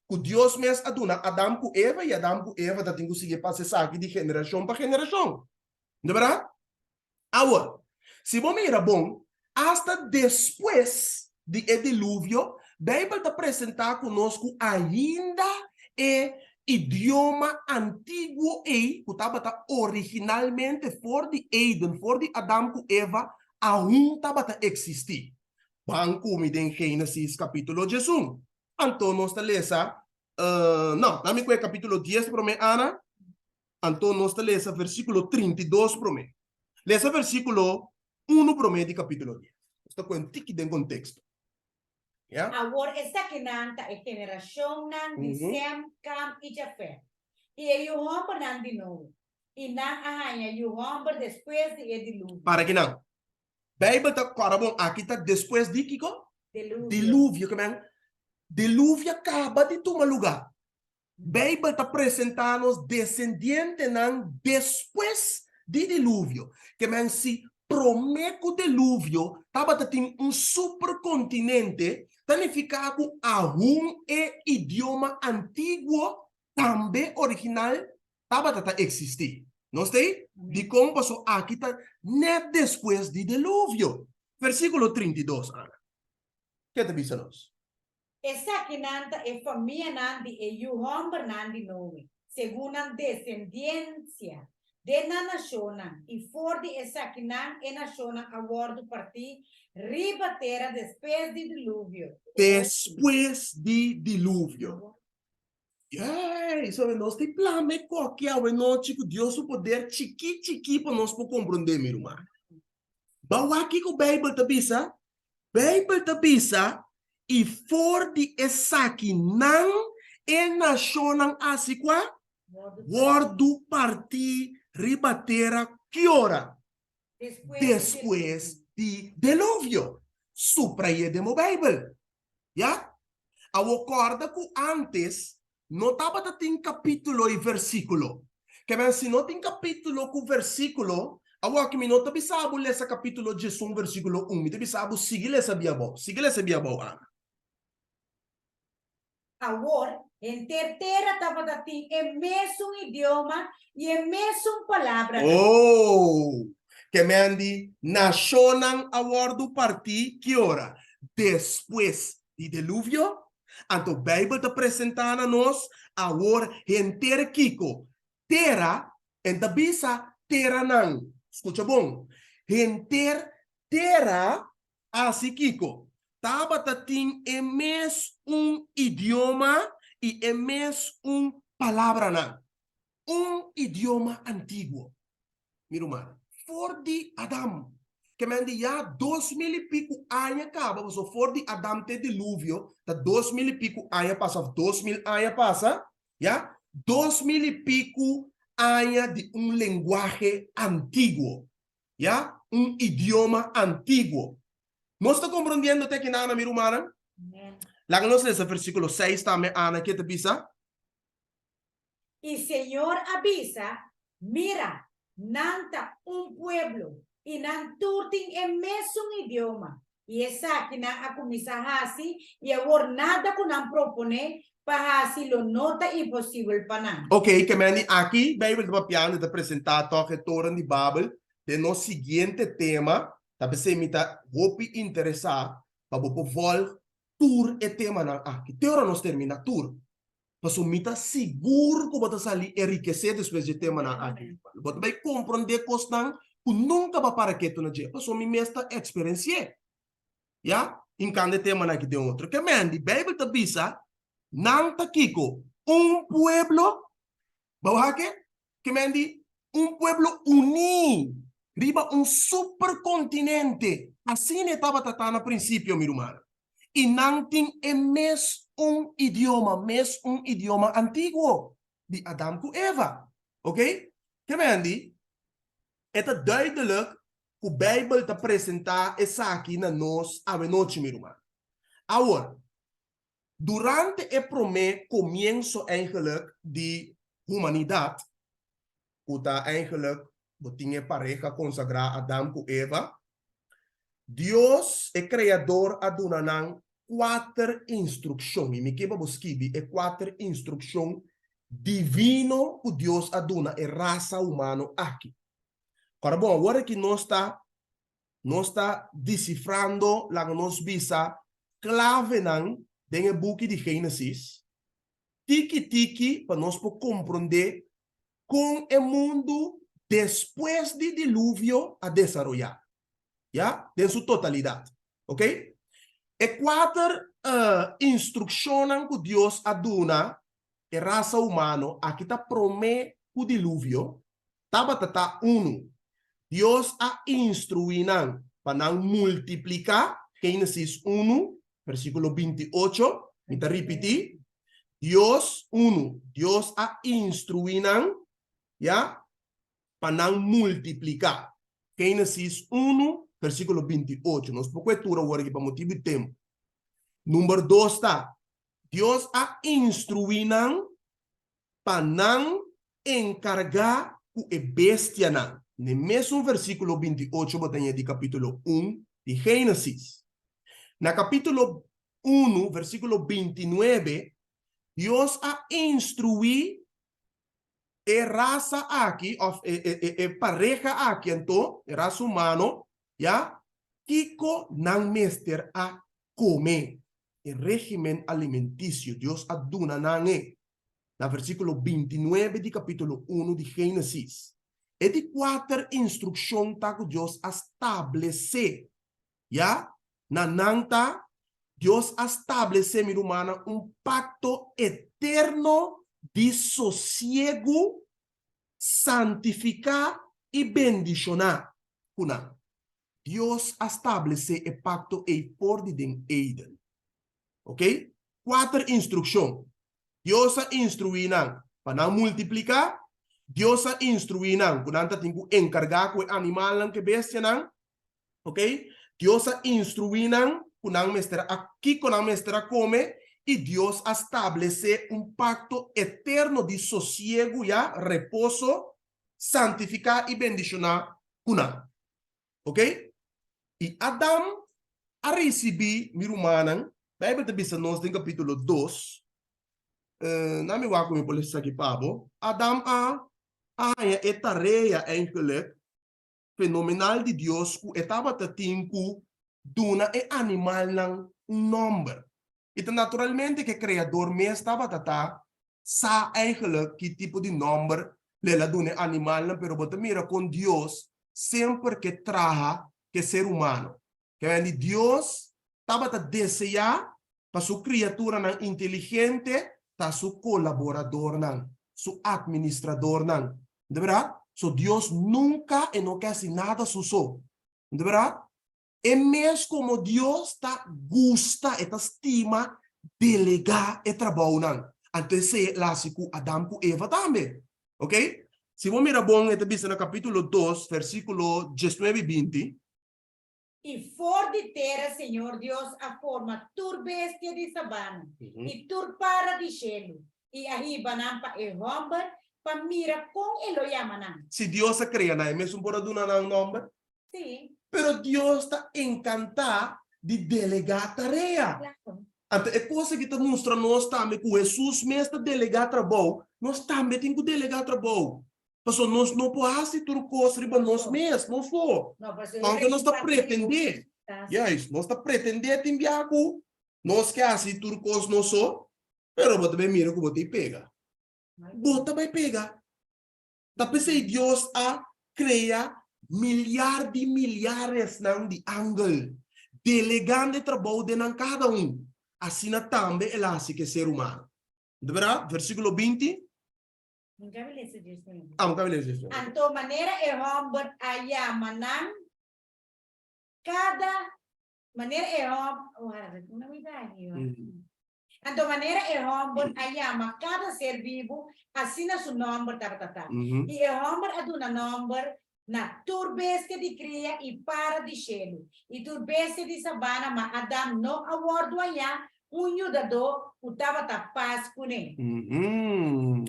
A: ku Dios mes a duna Adam ku Eva i Adam ku Eva ta tin ku sigui pasa esaki di generashon pa generashon. No bèrdat? Awor, si bo mira bon, asta despues di e Diluvio, Beibel ta presentá ku nos ku ainda e idioma antiguo ei, ku tabata originalmente for di Eden, for di Adam ku Eva, aun tabata eksistí. Ban ku mi den Génesis kapítulo diesun. Anto nos ta lesa, no, nan mi ku e kapítulo dies promé, Ana. Anto nos ta lesa versíkulo 32 promé. Lesa versíkulo unu promé di kapítulo dies. Nos ta kohe un tiki den konteksto. Ya.
B: Awor esakinan ta e generashonnan di Sem, Kam i Jafet, i e yu hòmbernan di Noe, i nan a haña yu hòmber despues di e diluvio.
A: Para kinan? Beibel ta kòrda bon, aki ta despues di kiko?
B: Diluvio.
A: Diluvio, ke men diluvio a kaba di tuma lugá. Beibel ta presentá nos desendientenan despues di Diluvio. Ke men si promé ku Diluvio tabata tin un superkontinente, ta nifiká ku aun e idioma antiguo tambe original tabata ta eksistí. Nos ta ei? Dikon? Pasobra aki ta nèt despues di Diluvio. Versíkulo 32, Ana. Ke ta bisa nos?
B: Esakinan ta e famianan di e yu hòmbernan di Noe, segun nan desendiensia, den nan nashonnan, i for di esakinan e nashonnan a wòrdu partí riba tera despues di diluvio.
A: Despues di diluvio. Yey! Sabe, nos tin plan me koki awenochi ku Dios su poder chikí chikí pa nos por komprondé, mi ruman. Bo wak kiko Beibel ta bisa? Beibel ta bisa, I for di esakinan e nashonnan a hasi kua? Wòrdu partí riba tera ki ora? Despues di deluvio. Suprayé den bo Beibel. Ya? Awor kòrda ku ántes no tabata tin kapítulo i versíkulo. Ke men si no tin kapítulo ku versíkulo, awor mi no ta bisa bo lesa kapítulo diesun versíkulo un, mi ta bisa bo sigui lesa bia abou. Sigui lesa bia abou, Ana.
B: Awor, henter tera tabata tin e mesun idioma i e mesun palabranan.
A: Oh! Ke men di nashonnan a wòrdu partí ki ora? Despues di Deluvio? Anto Bijbel ta presentá na nos awor henter kiko? Tera, en ta bisa teranan. Skucha bon, henter tera hasi kiko? Tabata tin e mes un idioma i e mes un palabranan. Un idioma antiguo, mi ruman, for di Adam. Ke men di ya 2000 i piku aña kaba, pasobra for di Adam te diluvio ta 2000 i piku aña pasa òf 2000 aña pasa, ya, 2000 i piku aña di un lenguahe antiguo, ya, un idioma antiguo. Nos ta komprondiendo te akinan, mi rumannan? Laga nos lesa versíkulo seis tambe, Ana, ke ta bisa?
B: I Señor a bisa, Mira, nan ta un pueblo, i nan tur tin e mesun idioma, i esaki nan a kuminsá hasi, i awor nada ku nan proponé pa hasi lo no ta imposibel pa nan.
A: Oké, ke men di aki, Beibel ta papiando i ta presentá tòg e Toren di Babel den nos siguiente tema. Ta p'esei mi ta hopi interesá pa bo por vòlg tur e temanan aki, te ora nos terminá tur. Pasobra mi ta sigur ku bo ta sali enrikesé despues dje temanan aki. Bo ta bai komprondé kosnan ku nunka bo a para ketu na dje, pasobra mi mes ta eksperensi'é. Ya, hinkando e temanan aki den otro. Ke men di Beibel ta bisa, nan ta kiko? Un pueblo. Bo wak ke? Ke men di, un pueblo uní riba un superkontinente. Asina e tabata ta na prinsipio, mi rumannan. I nan tin e mes un idioma, mes un idioma antiguo di Adam ku Eva. Ok? Ke men di, e ta duidelijk ku Beibel ta presentá esaki na nos awenochi, mi ruman. Awor, durante e promé komienso eigenlijk di humanidat, ku ta eigenlijk bo tin e pareha konsagrá Adam ku Eva, Dios, e Kreador, a duna nan kuater instrukshon. I mi ke pa bo skibi e kuater instrukshon divino ku Dios a duna e rasa humano aki. Ora bon, awor aki nos ta nos ta desifrando, laga nos bisa, klavenan den e buki di Génesis, tiki tiki pa nos por komprondé kon e mundu despues di diluvio a desaroyá, ya, den su totalidat. Ok? E kuater instrukshonnan ku Dios a duna e rasa humano aki ta promé ku diluvio tabata ta, unu, Dios a instruí nan pa nan multipliká, Génesis unu, versíkulo 28, mi ta ripití, Dios, unu, Dios a instruí nan, ya, pa nan multipliká. Génesis unu, versíkulo 28. Nos por kue tur awor aki pa motibu di tempu. Number dos ta, Dios a instruí nan pa nan enkargá ku e bestianan. Na e mesun versíkulo 28 bo ta haña di kapítulo un di Génesis. Na kapítulo unu, versíkulo 29, Dios a instruí e rasa aki, òf e, e, e, e pareha aki anto, e rasa humano, ya, kiko nan mester a kome. E régimen alimentisio, Dios a duna nan e. Na versíkulo 29 di kapítulo unu di Génesis. E di kuater instrukshon ta ku Dios a stablesé, ya, na nan ta, Dios a stablesé, mi rumannan, un pakto eterno di sosiegu, santifiká i bendishoná ku nan. Dios a stablesé e pakto ei for di den Eden. Ok? Kuater instrukshon. Dios a instruí nan pa nan multipliká. Dios a instruí nan ku nan ta tin ku enkargá ku e animalnan, ku e bestianan. Ok? Dios a instruí nan ku nan mester a kiko nan mester a kome i Dios a stablesé un pakto eterno di sosiegu, ya, reposo, santifiká i bendishoná ku nan. Ok? I Adam a risibí, mi rumannan, Beibel ta bisa nos den kapítulo dos, na mi wak ku mi por lesa esaki pa bo, Adam a haña e tarea eigenlijk fenomenal di Dios ku e tabata tin ku duna e animalnan un nòmber. I ta naturalmente ku e Kreador mes tabata ta sa eigenlijk ki tipo di nòmber lo el a duna e animalnan, pero bo ta mira kon Dios semper ke traha ku e ser humano. Kende di Dios tabata deseá pa su kriaturanan inteligente ta su kolaboradornan, su atministradornan. Di bèrdat? So Dios nunka e no ke hasi nada su so. Di bèrdat? E mes komo Dios ta gusta, e ta stima delegá e trabounan. Anto esei el a hasi ku Adam ku Eva tambe. Oke? Si bo mira bon e ta bisa na kapítulo dos, versíkulo 19 i 20.
B: I for di tera Señor Dios a forma tur bestia di sabana i tur para di shelu, i a hiba nan pa e hòmber pa mira kon e lo yama nan.
A: Si Dios a krea nan, e mesun por a duna nan nòmber?
B: Sí.
A: Pero Dios ta enkantá di delegá tarea.
B: Klaru.
A: Anto e kos aki ta mustra nos tambe ku Hesus mes ta delegá trabou, nos tambe tin ku delegá trabou. Pasobra nos no por hasi tur kos riba nos mes, no so. Aunke nos ta pretendé, juist, nos ta pretendé tin biaha ku nos ke hasi tur kos nos so, pero bo ta bai mira ku bo ta i pega. Bo ta bai pega. Ta p'esei Dios a krea milyar di milyaresnan di angel, delegando e trabou den nan kada un. Asina tambe el a hasi ku e ser humano. Di bèrdat? Versíkulo 20. Ah,
B: Anto manera e hòmber a yama nan, kada manera e Anto manera e hòmber a yama kada ser bibu, asina su nòmber tabata ta. I e hòmber a duna nòmber na tur bestia di kria i para di shelu, i tur bestia di sabana, ma Adam no a wòrdu hañá un yudadó ku tabata pas kuné.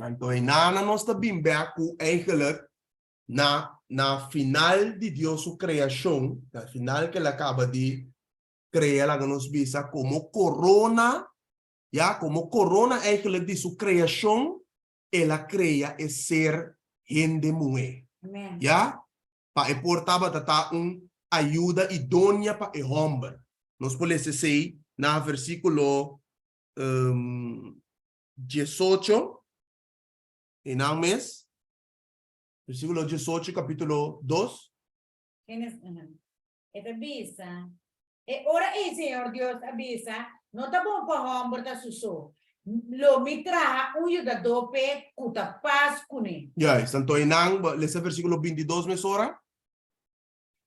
A: Anto einana nos ta bin bèk ku eigenlijk na na final di Dios su kreashon, na final ku el a kaba di krea, laga nos bisa, komo korona, ya, komo korona eigenlijk di su kreashon, el a krea e ser hende muhé. Ya, pa e por tabata ta un ayuda idónea pa e hòmber. Nos por lesa esei na versíkulo 18, einan mes, versíkulo 18, kapítulo 2.
B: E ta bisa, E ora ei Señor Dios a bisa, No ta bon pa hòmber ta su so. Lo mi traha un yudadó p'e ku ta pas kuné.
A: Juist, anto einan, bo lesa versíkulo 22 mesora.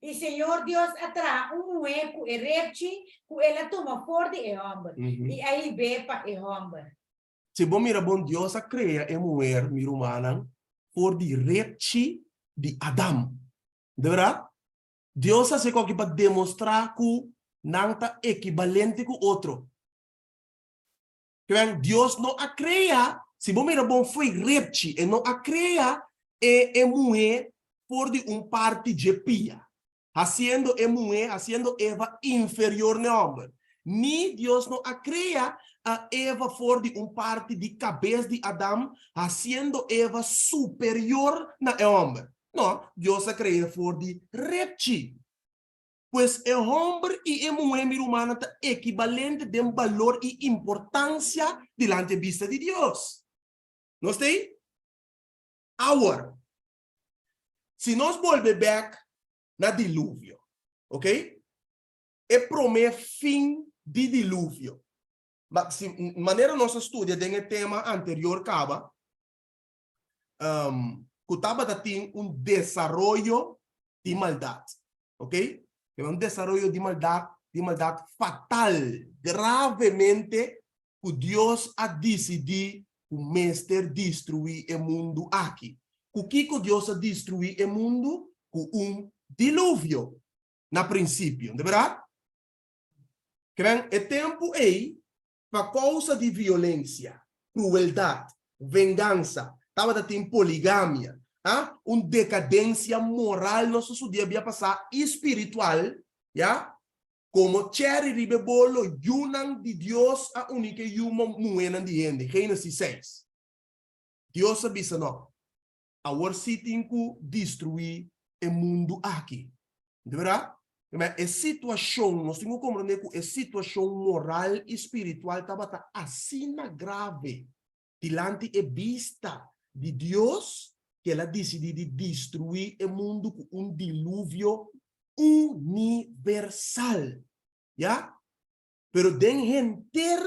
B: I Señor Dios a traha un muhé ku e repchi ku el a tuma for di e hòmber, i a hib'é pa e hòmber.
A: Si bo mira bon, Dios a krea e muher, mi rumannan, for di repchi di Adam. De bèrdat? Dios a hasi koki pa demostrá ku nan ta ekibalente ku otro. Kiben, Dios no a krea, si bo mira bon fo'i repchi, e no a krea e e muhé for di un parti dje pia, hasiendo e muhé, hasiendo Eva inferior n'e hòmber. Ni Dios no a krea a Eva for di un parti di kabes di Adam, hasiendo Eva superior na e hòmber. No, Dios a kre'é for di repchi. Pues e hòmber i e muhé, mi rumannan, ta ekibalente den balor i importansia dilanti e bista di Dios. Nos ta ei? Awor, si nos bolbe bèk na diluvio, ok? E promé fin di diluvio. Ma si manera nos a studia den e tema anterior kaba, ku tabata tin un desaroyo di maldat. Ok? Un desaroyo di maldat, di maldat fatal, gravemente ku Dios a disidí ku mester destruí e mundu aki. Ku kiko Dios a destruí e mundu? Ku un diluvio na prinsipio, no ta bèrdat? Kren, e tempu ei Pa kousa di violensia, krueldat, vengansa, tabata tin poligamia, a un dekadensia moral nos a studia bia pasá i spiritual, ya. Komo chèri riba e bolo, yunan di Dios a uni ku e yu muhénan di hende, Génesis 6. Dios a bisa, No, awor sí tin ku destruí e mundu aki. Di bèrdat? Ma e situashon, nos tin ku komprendé ku e situashon moral i spiritual tabata asina grave dilanti e bista di Dios ku el a disidí di destruí e mundu ku un diluvio universal. Ya? Pero den henter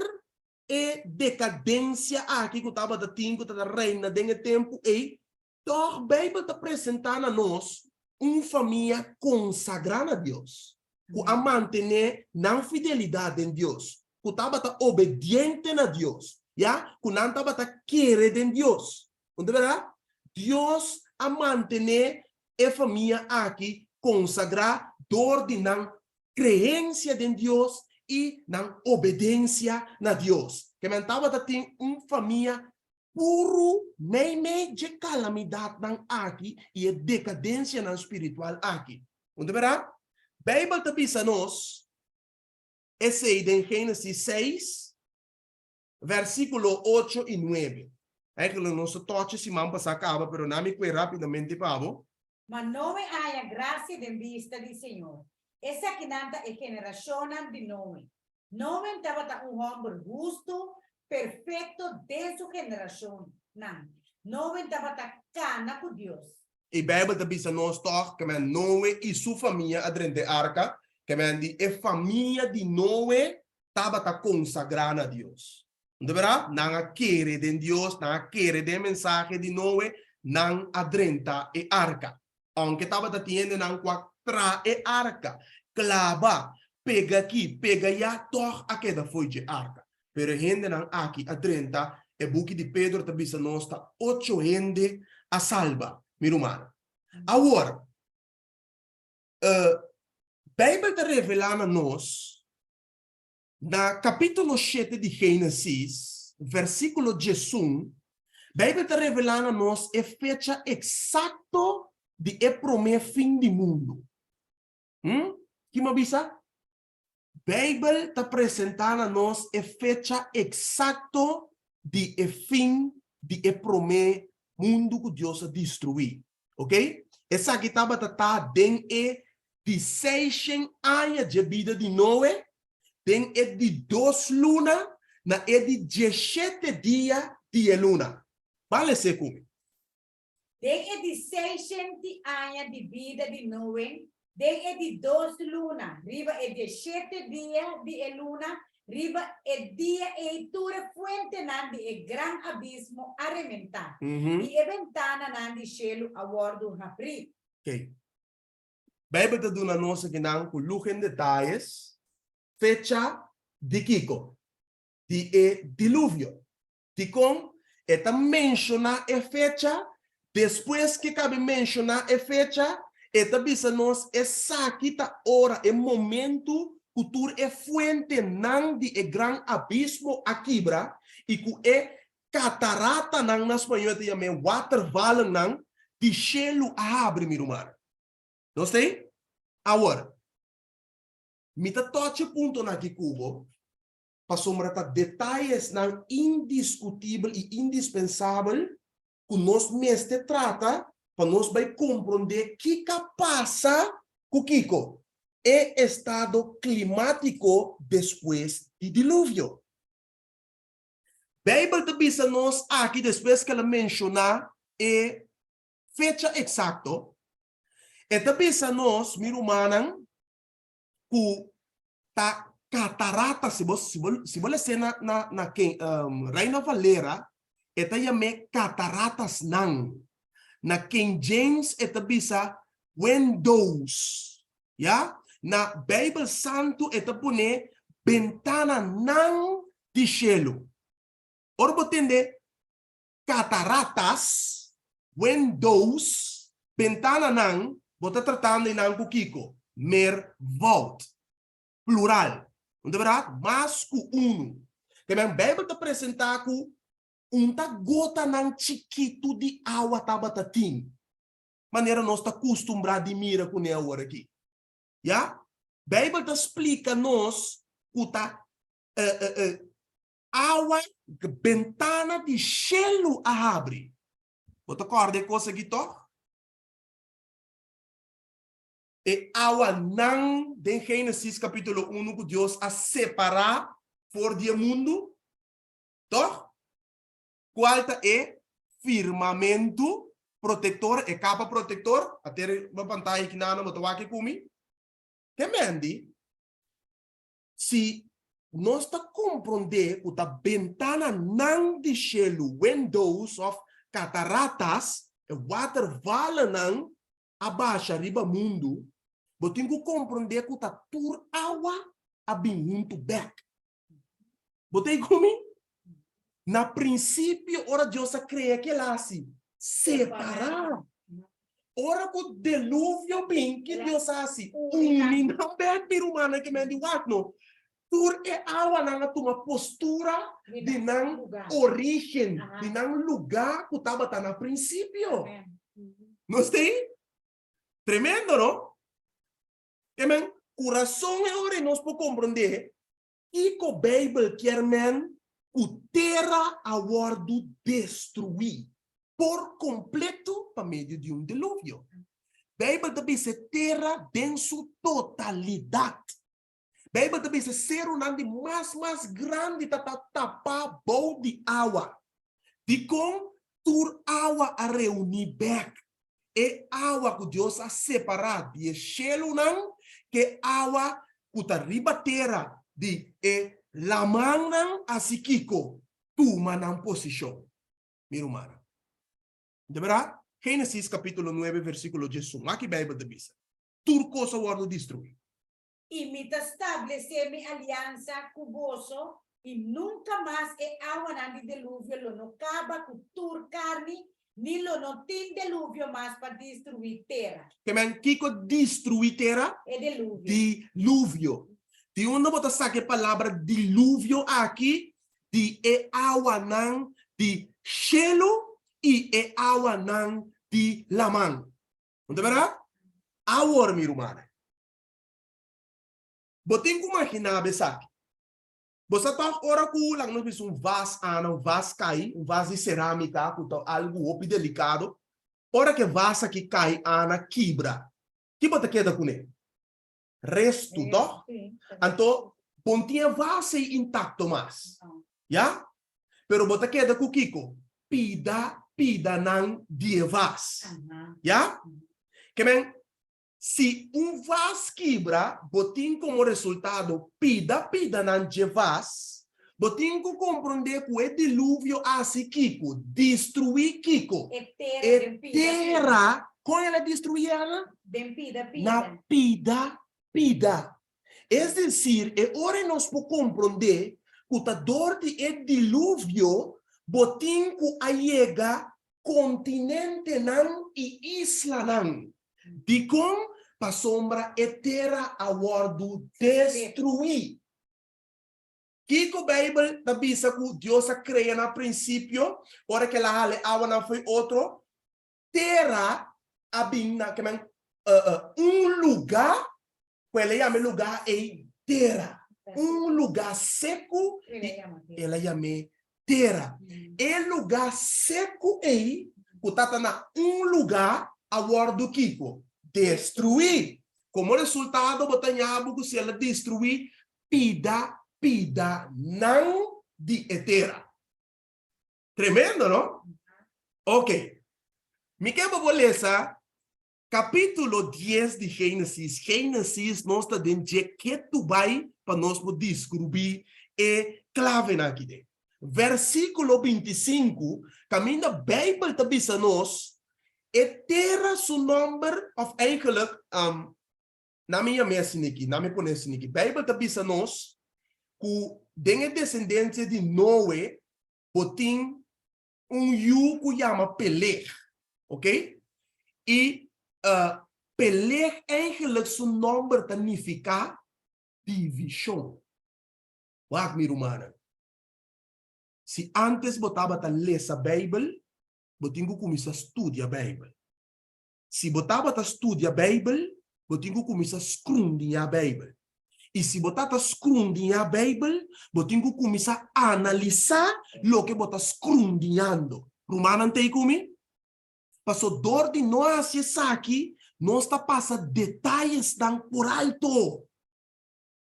A: e dekadensia aki ku tabata tin ku tabata reina den e tempu ei, Tòg Beibel ta presentá na nos un famia konsagrá na Dios, ku a mantené nan fidelidat den Dios, ku tabata obediente na Dios, ya, ku nan tabata kere den Dios. Un ta bèrdat? Dios a mantené e famia aki konsagrá dor di nan. creencia den Dios i nan obedencia na Dios. Ke men tabata tin un famia puru meimei dje calamidadnan aki i e decadencianan spiritual aki. Un ta bera? Bijbel ta bisa nos esei den Genesis seis, versiculo ocho i nuebe. Eigenlijk nos a tochi siman pasá caba, pero na mi kue rapidamente pa bo.
B: Ma Noe a haña grasia den bista di Señor. Esakinan ta e generashonnan di Noe. Noe tabata un hòmber hustu, perfekto den su generashonnan. Noe tabata kana ku Dios.
A: E Bijbel ta bisa nos tòg ke men Noe i su famia a drenta e arka, ke men di e famia di Noe tabata konsagrá na Dios. No ta berdad? Nan a kere den Dios, nan a kere den e mensahe di Noe, nan a drenta e arka. Aunke tabata tin hendenan ku a traha e arka, klaba, pega aki, pega aya, tòg a keda fo'i dje arka. Pero e hendenan aki a drenta, e buki di Pedro ta bisa nos ta ocho hende a salba, mi rumannan. Awor, e Bijbel ta revelá na nos Na kapítulo shete di Génesis, versíkulo diesun, Beibel ta revelá na nos e fecha eksakto di e promé fin di mundu. Hm? Ki mi a bisa? Beibel ta presentá na nos e fecha eksakto di e fin di e promé mundu ku Dios a destruí. Oké? Esaki tabata ta den e di seishen aña dje bida di Noe, den e di dos luna, na e di dieshete dia di e luna. Ban les'é ku mi.
B: Den e di seishenti aña di bida di Noe, den e di dos luna, riba e dieshete dia di e luna, riba e dia ei tur e fuentenan di e gran abismo a rementá, i e bentananan di shelu a wòrdu habrí.
A: Oké. Bijbel ta duna nos akinan ku luh en detayes fecha di kiko? Di e diluvio. Dikon e ta menshoná e fecha? Despues ke kabe menshoná e fecha, e ta bisa nos esaki ta ora, e momentu ku tur e fuentenan di e gran abismo a kibra i ku e kataratanan, na spañó e ta yam'é watervallennan, di shelu a habri, mi rumannan. Nos ta ei? Awor, mi ta tochi e puntonan aki ku bo, pasobra ta detayesnan indiskutibel i indispensabel ku nos mester trata pa nos bai komprondé kiko a pasa ku kiko, e estado klimátiko despues di Diluvio. Beibel ta bisa nos aki despues ku el a menshoná e fecha eksakto, e ta bisa nos, mi rumannan, ku ta katarata, si bo, si bo, si bo les'é na, na, na ken, Reina Valera, e ta yam'é kataratasnan. Na King James e ta bisa windows, ya. Na Beibel Santu e ta pone bentananan di shelu. Ora bo tende Cataratas, windows, bentananan, bo ta tratando einan ku kiko? Meervoud. Plural. No ta berdad? Mas ku unu. Te men Bijbel ta presenta ku un ta gotanan chikitu di awa tabata tin, manera nos ta kustumbrá di mira kuné awor aki. Ya? Bijbel ta splika nos ku ta Awa bentana di shelu a habri. Bo ta kòrda e kos aki tòg? E awanan den Génesis kapítulo unu ku Dios a separá for di e mundu, tòg? Kual ta e firmamentu protektor, e kapa protektor? A tere bo pantaya aki nana, bo ta wak e ku mi? Ke mendi? Si nos ta komprondé ku ta bentananan di shelu, windows òf kataratas, e watervallennan a basha riba mundu, bo tin ku komprondé ku ta tur awa a bin huntu bèk. Bo ta ei ku mi? Na prinsipio ora Dios a krea, ke el a hasi? Separá. Ora ku deluvio bin, ki Dios a hasi? Uni nan bek, mi rumannan ke men di wak no. Tur e awanan a tuma postura di nan orígen, di nan lugá ku tabata na prinsipio. Nos ta ei? Tremendo, no? Ke men, ku rason e ora ei nos por komprondé kiko Beibel kier men ku tera a wòrdu destruí por kompleto pa medio di un deluvio. Beibel ta bisa e tera den su totalidat. Beibel ta bisa serunan di mas mas grandi ta ta tapá bou di awa. Dikon tur awa a reuní bèk? E awa ku Dios a separá di e shelunan ku e awa ku ta riba tera di e lamannan hasi kiko? Tuma nan posishon. Mi rumannan. De bèrdat, Génesis kapítulo nuebe versíkulo diesun, wak ki Beibel ta bisa, Tur kos a wòrdu destruí.
B: I mi ta stablesé mi aliansa ku boso, i nunka mas e awanan di deluvio lo no kaba ku tur karni, ni lo no tin deluvio mas pa destruí tera.
A: Ke men, kiko destruí tera?
B: E deluvio.
A: Diluvio. Di unda bo ta saka e palabra diluvio aki? Di e awanan di shelu i e awanan di laman. No ta bèrdat? Awor, mi rumannan. Bo tin ku maginá bo esaki. Bo sa tòg ora ku laga nos bisa un vas ana, un vas kai, un vas di serámika ku ta algu hopi delikado, ora ku e vas aki kai ana kibra, ki bo ta keda kuné? Restu, tòg? Anto, bo no tin e vas ei intakto mas. Ya? Pero bo ta keda ku kiko? Pida pidanan di e vas. Ya? Ke men, Si un vas kibra, bo tin komo resultado pida pidanan dje vas. Bo tin ku komprondé ku e diluvio hasi kiko? Destruí kiko?
B: E tera den pida pida.
A: E tera, kon el a destruí Ana?
B: Den pida pida.
A: Na pida pida. Es desir, e ora ei nos por komprondé ku ta dor di e diluvio bo tin ku a yega kontinentenan i islanan. Dikon? Pasobra e tera a wòrdu destruí. Kiko Beibel ta bisa ku Dios a krea na prinsipio ora ku el a hala e awanan fo'i otro? Tera a bin na, ke men, un lugá ku el a yama e lugá ei tera, un lugá seku i el a yam'é tera. E lugá seku ei ku tabata na un lugá a wòrdu kiko? Destruí. Komo resultado bo ta ña bo ku si el a destruí pida pidanan di e tera. Tremendo, no? Ok. Mi ke pa bo lesa Capítulo dies di Génesis Génesis nos ta den dje ketu bai pa nos por descubrí e clavenan aki den. Versículo 25, caminda Bijbel ta bisa nos e tera su nomber of eigenlijk um, na mi yam'é asiniki, na mi pone asiniki. Bijbel ta bisa nos cu den e descendencia di Noe bo tin un yu ku yama Peleg, ok? I Peleg eigenlijk su nòmber ta nifiká divishon. Wak mi rumannan, si ántes bo tabata lesa Beibel, bo tin ku kuminsá studia Beibel. Si bo tabata studia Beibel, bo tin ku kuminsá skrundiñá Beibel. I si bo ta ta skrundiñá Beibel, bo tin ku kuminsá analisá loke bo ta skrundiñando. Rumannan ta ei ku mi? Paso dor di no hasi esaki, nos ta pasa detayesnan por alto.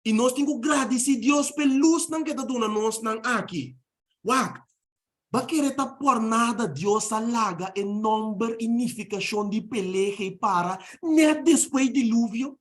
A: I nos tin ku gradisí Dios p'e lusnan ku e ta duna nosnan aki. Wak, ba kere ta por nada Dios a laga e nòmber i nifikashon di Pelege para nèt despues diluvio?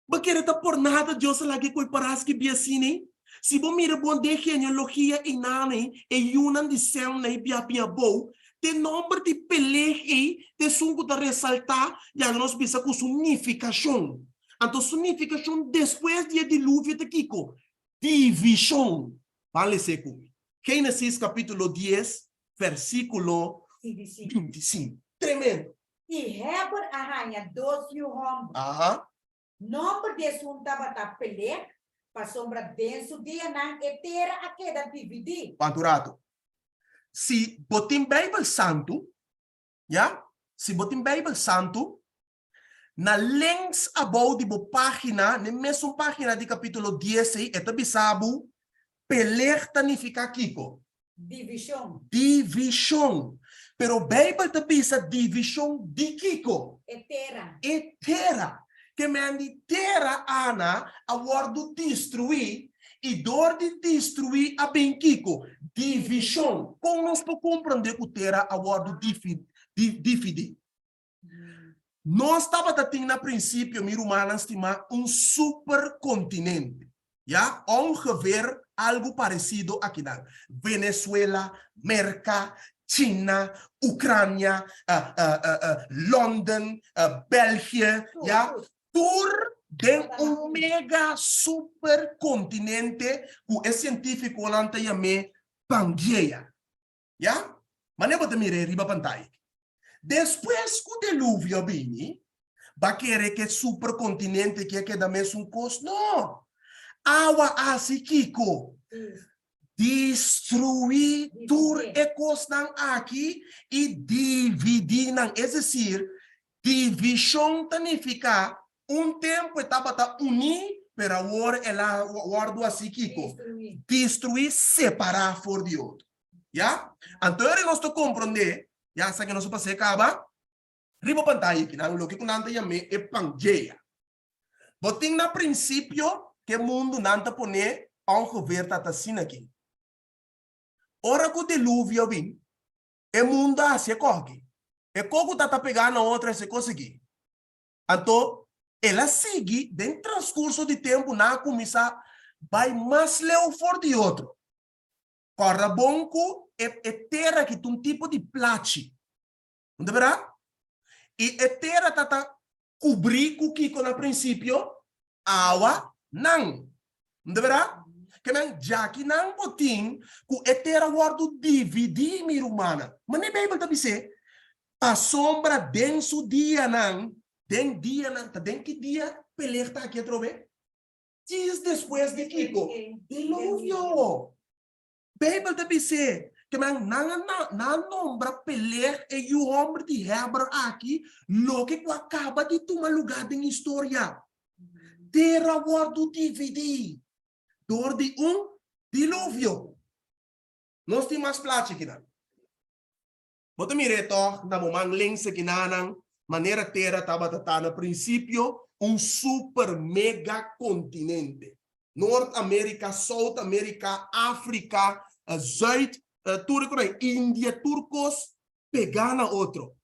A: Ba kere ta por nada Dios a laga e koi para skibí asina ei? Si bo mira bon den genealogia einan ei, e yunan di Sem na e bia bin abou, Te nomber di Peleg ei ta esun ku ta resaltá ya nos bisa ku su nifikashon. Anto su nifikashon despues di e diluvio ta kiko? Divishon. Ban les'é ku mi. Génesis kapítulo dies, versíkulo.
B: 25.
A: 25. Tremendo.
B: I Heber a haña dos yu hòmber.
A: Aha.
B: Nòmber di esun tabata Peleg, pasobra den su dianan e tera a keda dividí.
A: Wak un ratu. Si bo tin Beibel Santu, ya, si bo tin Beibel Santu, na links abou di bo página, n'e mesun página di kapítulo dies ei, e ta bisa bo Peleg ta nifiká kiko?
B: Divishon.
A: Divishon. Pero Beibel ta bisa divishon di kiko?
B: E tera.
A: E tera. Ke men di tera ana a wòrdu destruí i dor di destruí a bin kiko? Divishon. Kon nos por komprondé ku tera a wòrdu dividí? Nos tabata tin na prinsipio, mi rumannan stimá, un superkontinente, ya, ongeveer algu paresido akinan, Venezuela, Merka, China, Ucrania, London, België, ya, tur den un mega superkontinente ku e sientífikonan ta yam'é Pangea. Ya? Manera bo ta mira e riba pantaya aki. Despues ku deluvio a bini, ba kere ku e superkontinente aki a keda mesun kos? No! Awa a hasi kiko? Destruí tur e kosnan aki i dividí nan. Es desir, divishon ta nifiká un tempu e tabata uní, pero awor el a wòrdu hasi kiko? Destruí, separá for di otro. Ya? Anto ora nos ta komprondé, ya sa ke nos a pas'é kaba, riba pantaya aki nan loke ku nan ta yam'é e Pangea. Bo tin na prinsipio ke mundu nan ta pon'é ongeveer ta ta asina aki. Ora ku diluvio bin, e mundu a hasi e kos aki. E kos ku ta ta pegá na otro a hasi e kos aki. Anto el a sigui den transkurso di tempu nan a kuminsá bai mas leu for di otro. Kòrda bon ku e e tera aki ta un tipo di plachi. No ta bèrdat? I e tera ta ta kubrí ku kiko na prinsipio? Awa nan. No ta bèrdat? Ke men djaki nan bo tin ku e tera wòrdu dividí, mi rumannan. Manera Beibel ta bis'é, pasobra den su dianan, den dianan, ta den ki dia Peleg ta aki atrobe? Djis despues di kiko? Diluvio. Beibel ta bis'é ke nan nan a nan a nombra Peleg e yu hòmber di Heber aki loke ku a kaba di tuma lugá den historia. Tera wòrdu dividí dor di un diluvio. Nos tin mas plachi kinan. Bo ta mir'é tòg na bo man links akinanan, manera tera tabata ta na prinsipio, un super mega kontinente. Nort Amerika, Sout Amerika, Afrika, Zuid, tur e kos, India, tur kos pegá na otro.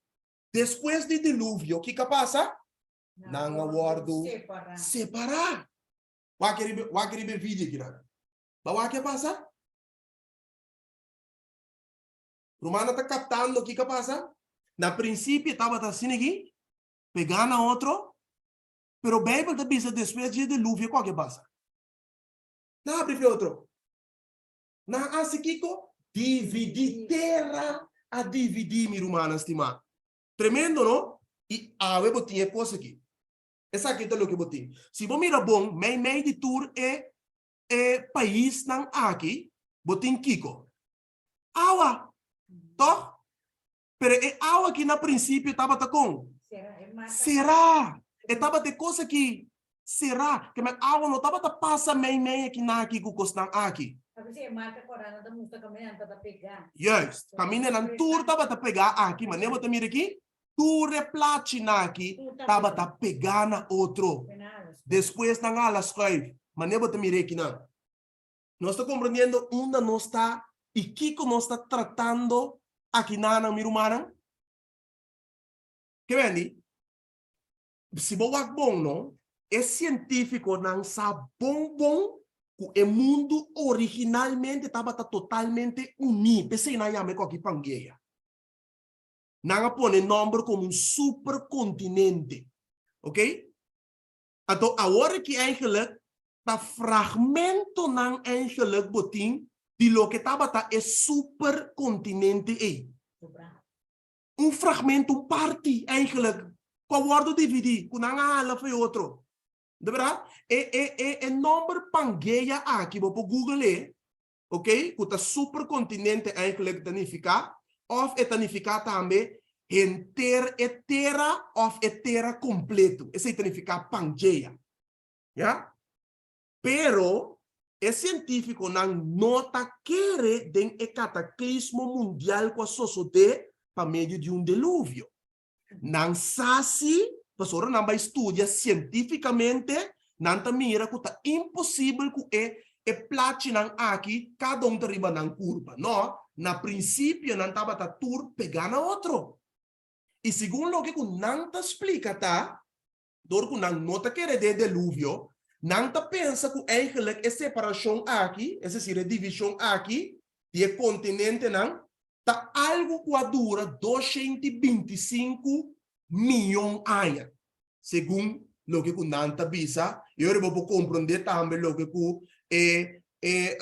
A: Despues di diluvio, kiko a pasa? Nan a wòrdu separá. Wak riba, wak riba e video akinan. Bo a wak ke a pasa? Rumannan ta kaptando kiko a pasa? Na prinsipio e tabata asina aki, pegá na otro, pero Beibel ta bisa despues dje diluvio kua ke pasa? Nan habri fe otro. Nan a hasi kiko? Dividí. Tera a dividí, mi rumannan stimá. Tremendo, no? I awe bo tin e kos aki. Esaki ta loke bo tin. Si bo mira bon, meimei di tur e e paisnan aki, bo tin kiko? Awa, tòg? Pero e awa aki na prinsipio tabata kon? Será. E tabata e kos aki será. Ke men awa no tabata pasa meimei aki nan aki ku kosnan aki. Juist. Kaminda nan tur tabata pegá aki, manera bo ta mira aki, tur e plachinan aki tabata pegá na otro. Despues nan a hala schuif, manera bo ta mira aki nan. Nos ta komprendiendo unda nos ta i kiko nos ta tratando akinanan, mi rumannan? Ke bendi? Si bo wak bon, no, e sientífikonan sa bon bon ku e mundu originalmente tabata totalmente uní. P'esei nan a yama e koki Pangea. Nan a pone nòmber komo un superkontinente. Oké? Anto awor aki eigenlijk ta fragmentonan eigenlijk bo tin di loke tabata e supercontinente ei. Un fragmento, un parti eigenlijk, ku a wòrdu dividí, ku nan a hala for e otro. De bèrdat? E e e e nòmber Pangea aki bo por google e, ok, ku ta superkontinente eigenlijk ta nifiká, òf e ta nifiká tambe henter e tera òf e tera kompletu. Esei ta nifiká Pangea. Ya? Pero e sientífikonan no ta kere den e kataklismo mundial ku a sosodé pa medio di un deluvio. Nan sa si, pasobra nan bai studia sientífikamente, nan ta mira ku ta imposibel ku e e plachinan aki kada un ta riba nan kurpa. No, na prinsipio nan tabata tur pegá na otro. I segun loke ku nan ta splika ta, Dor ku nan no ta kere den deluvio, nan ta pensa ku eigenlijk e separashon aki, es desir e divishon aki di e kontinentenan, ta algu ku a dura 225 miyon aña, segun loke ku nan ta bisa, i ora bo por komprondé tambe loke ku e e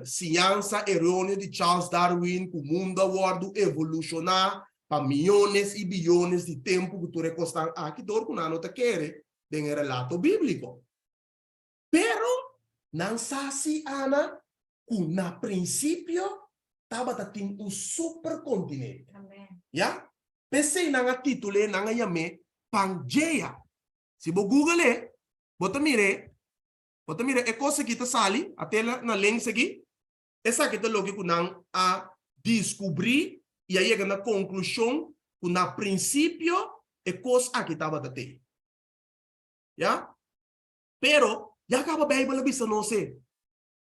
A: siñansa eróneo di Charles Darwin ku mundu a wòrdu evolushoná pa miyones i biyones di tempu ku tur e kosnan aki dor ku nan no ta kere den e relato bíbliko. Pero nan sa si, Ana, ku na prinsipio tabata tin un superkontinente. Ya? P'esei nan a titul'é, nan a yam'é Pangea. Si bo google e, bo ta mir'é, Bo ta mira e kos aki ta sali, a tela na lens aki? Esaki ta loke ku nan a diskubrí i a yega na konklushon ku na prinsipio e kos aki tabata te. Ya? Pero, ya kaba Beibel a bisa nos e.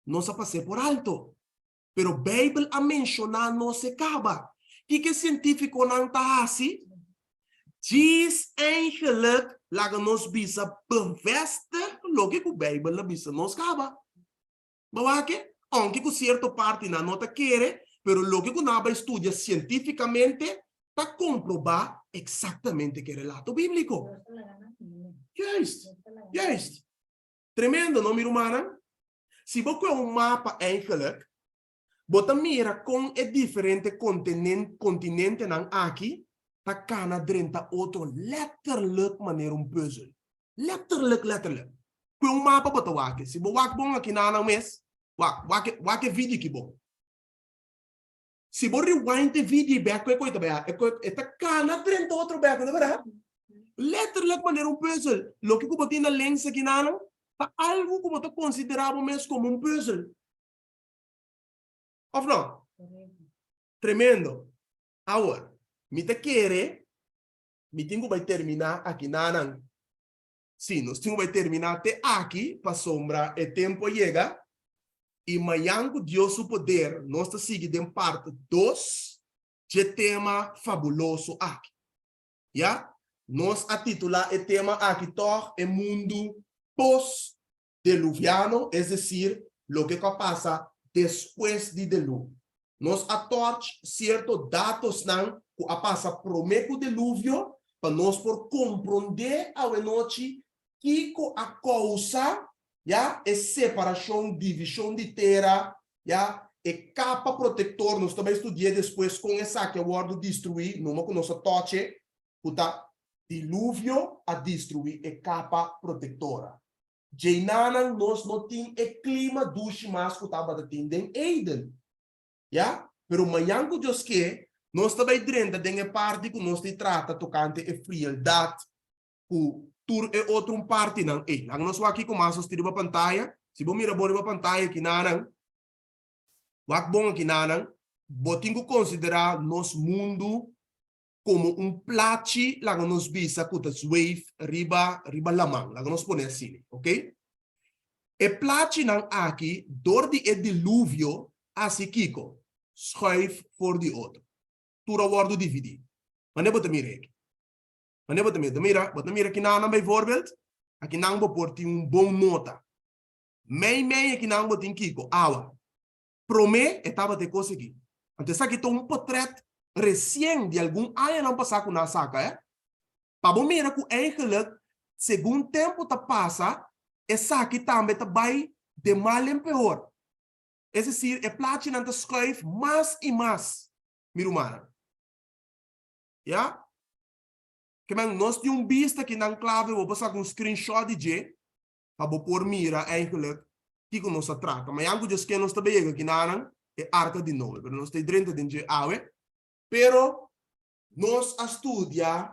A: Nos a pas'é por alto. Pero Beibel a menshoná nos e kaba. Kiko e sientífikonan ta hasi? Djis eigenlik laga nos bisa bevestig loke ku Beibel a bisa nos kaba. Bo wak e? Ounke ku sierto partinan no ta kere, pero loke ku nan a bai studia sientífikamente ta komprobá eksaktamente ku e relato bíbliko. Juist, juist. Tremendo, no mi rumannan? Si bo kue un mapa eigenlijk, bo ta mira kon e diferente kontinentenan aki ta kana drenta otro letterlijk manera un puzzel. Letterlijk, letterlijk. Kue un mapa bo ta wak. Si bo wak bon aki nanan mes, wak, wak, wak e video aki bon. Si bo rewind e video bek kue koi ta bai e koi e ta kana drenta otro bek, no ta berdad? Letterlijk manera un puzzel. Loke ku bo tin na lens aki nanan ta algu ku bo ta konsiderá bo mes komo un puzzel. Of no? Tremendo. Awor, mi ta kere mi tin ku bai terminá aki nanan. Sí, nos tin ku bai terminá te aki pasobra e tempu a yega i mañan ku Dios su poder nos ta sigui den part dos dje tema fabuloso aki. Ya, nos a titulá e tema aki tòg E Mundu Post-Deluviano, es desir, loke ku a pasa despues di deluvio. Nos a tòch sierto datosnan ku a pasa promé ku deluvio pa nos por komprondé awenochi kiko a kousa, ya, e separashon, divishon di tera, ya, e kapa protektor. Nos ta bai studi'é despues kon esaki a wòrdu destruí, numa ku nos a tòch'e ku ta diluvio a destruí e kapa protektora. Djeinanan nos no tin e klima dushi mas ku tabata tin den Eden. Ya? Pero mañan ku Dios ke, nos ta bai drenta den e parti ku nos ta trata tokante e frieldat ku tur e otro un partinan ei. Laga nos wak kiko mas nos tin riba pantaya. Si bo mira bon riba pantaya kinanan, wak bon akinanan, bo tin ku konsiderá nos mundu komo un plachi laga nos bisa ku ta zweef riba riba laman, laga nos pone asina, ok. E plachinan aki dor di e diluvio hasi kiko? Schuif for di otro. Tur a wòrdu dividí. Manera bo ta mira aki. Manera bo ta mira, mira, bo ta mira kinanan bijvoorbeeld, akinan bo por tin un bon nota. Mei mei akinan bo tin kiko? Awa. Promé e tabata e kos aki. Anto esaki ta un potrèt resien di algun añanan pasá ku nan a saka, eh. Pa bo mira ku eigenlik segun tempu ta pasa, esaki tambe ta bai de mal en peor. Es desir, e plachinan ta skuif mas i mas, mi rumannan. Ya? Ke men nos tin un bista ki nan klave, bo por saka un screenshot di dje pa bo por mira eigenlijk kiko nos a trata. Mañan ku Dios ke nos ta bay yega kinanan e arka di Noe, pero nos ta drenta den dje awe. Pero nos a studia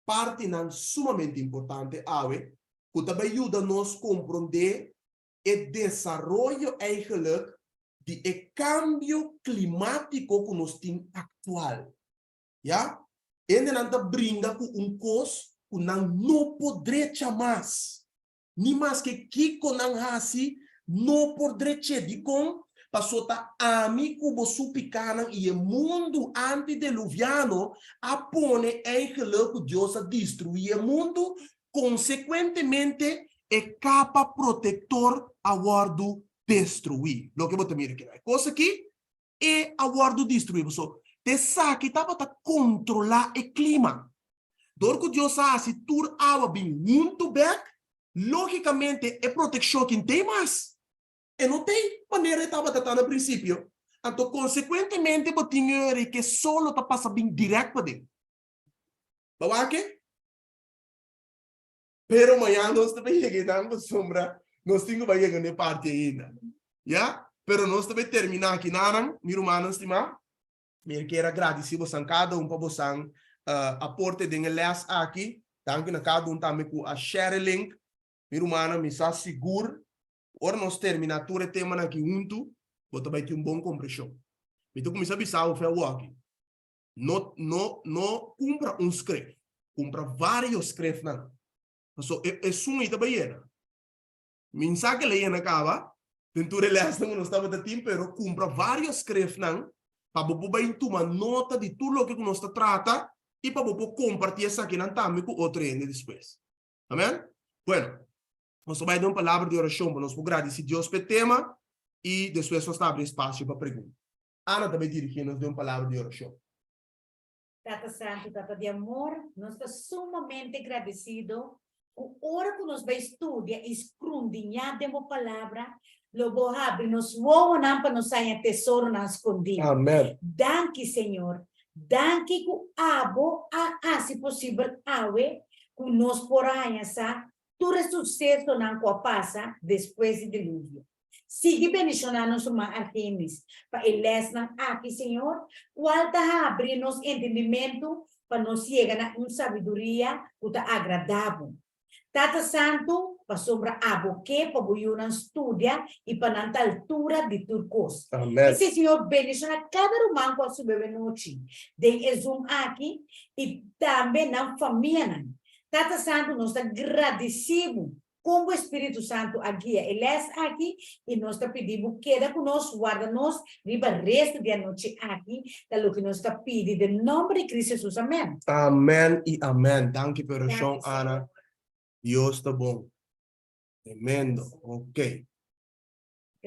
A: partinan sumamente importante awe ku ta bay yuda nos komprondé e desaroyo eigenlijk di e kambio klimátiko ku nos tin aktual. Ya? Hendenan ta bringa ku un kos ku nan no por drecha mas. Ni maske kiko nan hasi, no por drech'é. Dikon? Paso ta ami ku bo su pikanan i e mundu antideluviano a pone eigenlijk ku Dios a destruí e mundu, konsekuentemente e kapa protektor a wòrdu destruí. Loke bo ta mira kila e kos aki e a wòrdu destruí pasobra esaki tabata kontrolá e klima. Dor ku Dios a hasi tur awa bin huntu bèk, lógikamente e protekshon aki no t'ei mas. E no t'ei manera e tabata ta na prinsipio. Anto konsekuentemente bo tin e ke solo ta pasa bin dirèkt paden. Bo wak e? Pero mañan nos ta bai yega einan pasobra nos tin ku bai yega na e parti ainda. Ya? Pero nos ta bai terminá aki nanan, mi rumannan stimá. Mi kier a gradisí bosan kada un pa bosan aporte den e lès aki. Danki na kada un tambe ku a share e link. Mi rumannan, mi sa sigur ora nos terminá tur e temanan aki huntu, bo ta bai tin un bon kompreshon. Mi ta kuminsá bisa bo fe awoki. No, no, no kumpra un skref. Kumpra vários skrefnan. Paso e esun ei ta bai yena. Mi n sa ke la yena kaba den tur e lèsnan ku nos tabata tin, pero kumpra vários skrefnan pa bo por bai tuma nota di tur loke ku nos ta trata i pa bo por kompartí esakinan tambe ku otro hende despues. Amen? Bueno, nos ta bai den un palabra di orashon pa nos por gradisí Dios pa e tema i despues nos ta abri espasio pa pregunta. Ana ta bai dirigí nos den un palabra di orashon.
B: Tata Santu, Tata di amor, nos ta sumamente gradesido ku ora ku nos bai studia i skrundiñá den bo Palabra, lo bo habri nos wowonan pa nos haña tesoronan skondí.
A: Amen.
B: Danki, Señor. Danki ku abo a hasi posibel awe ku nos por a haña sa tur e susesonan ku a pasa despues di diluvio. Sigui bendishoná nos ruman Argenis pa e lèsnan aki, Señor, kual ta habri nos entendimentu pa nos yega na un sabiduria ku ta agradá Bo. Tata Santu, pasobra Abo ke pa Bo yunan studia i pa nan ta altura di tur kos.
A: Amen.
B: P'esei, Señor, bendishoná kada ruman ku a subi awenochi den e Zoom aki i tambe nan famianan. Tata Santu, nos ta gradisí Bo Kon bo Spiritu Santu a guia e lès aki i nos ta pidi bo keda ku nos, warda nos riba restu di anochi aki, ta loke nos ta pidi den nòmber di Cristo Jesus, amèn.
A: Amèn i amèn. Danki pa e orashon
B: Danki,
A: Ana.
B: Señor.
A: Dios ta bon. Tremendo. Ok.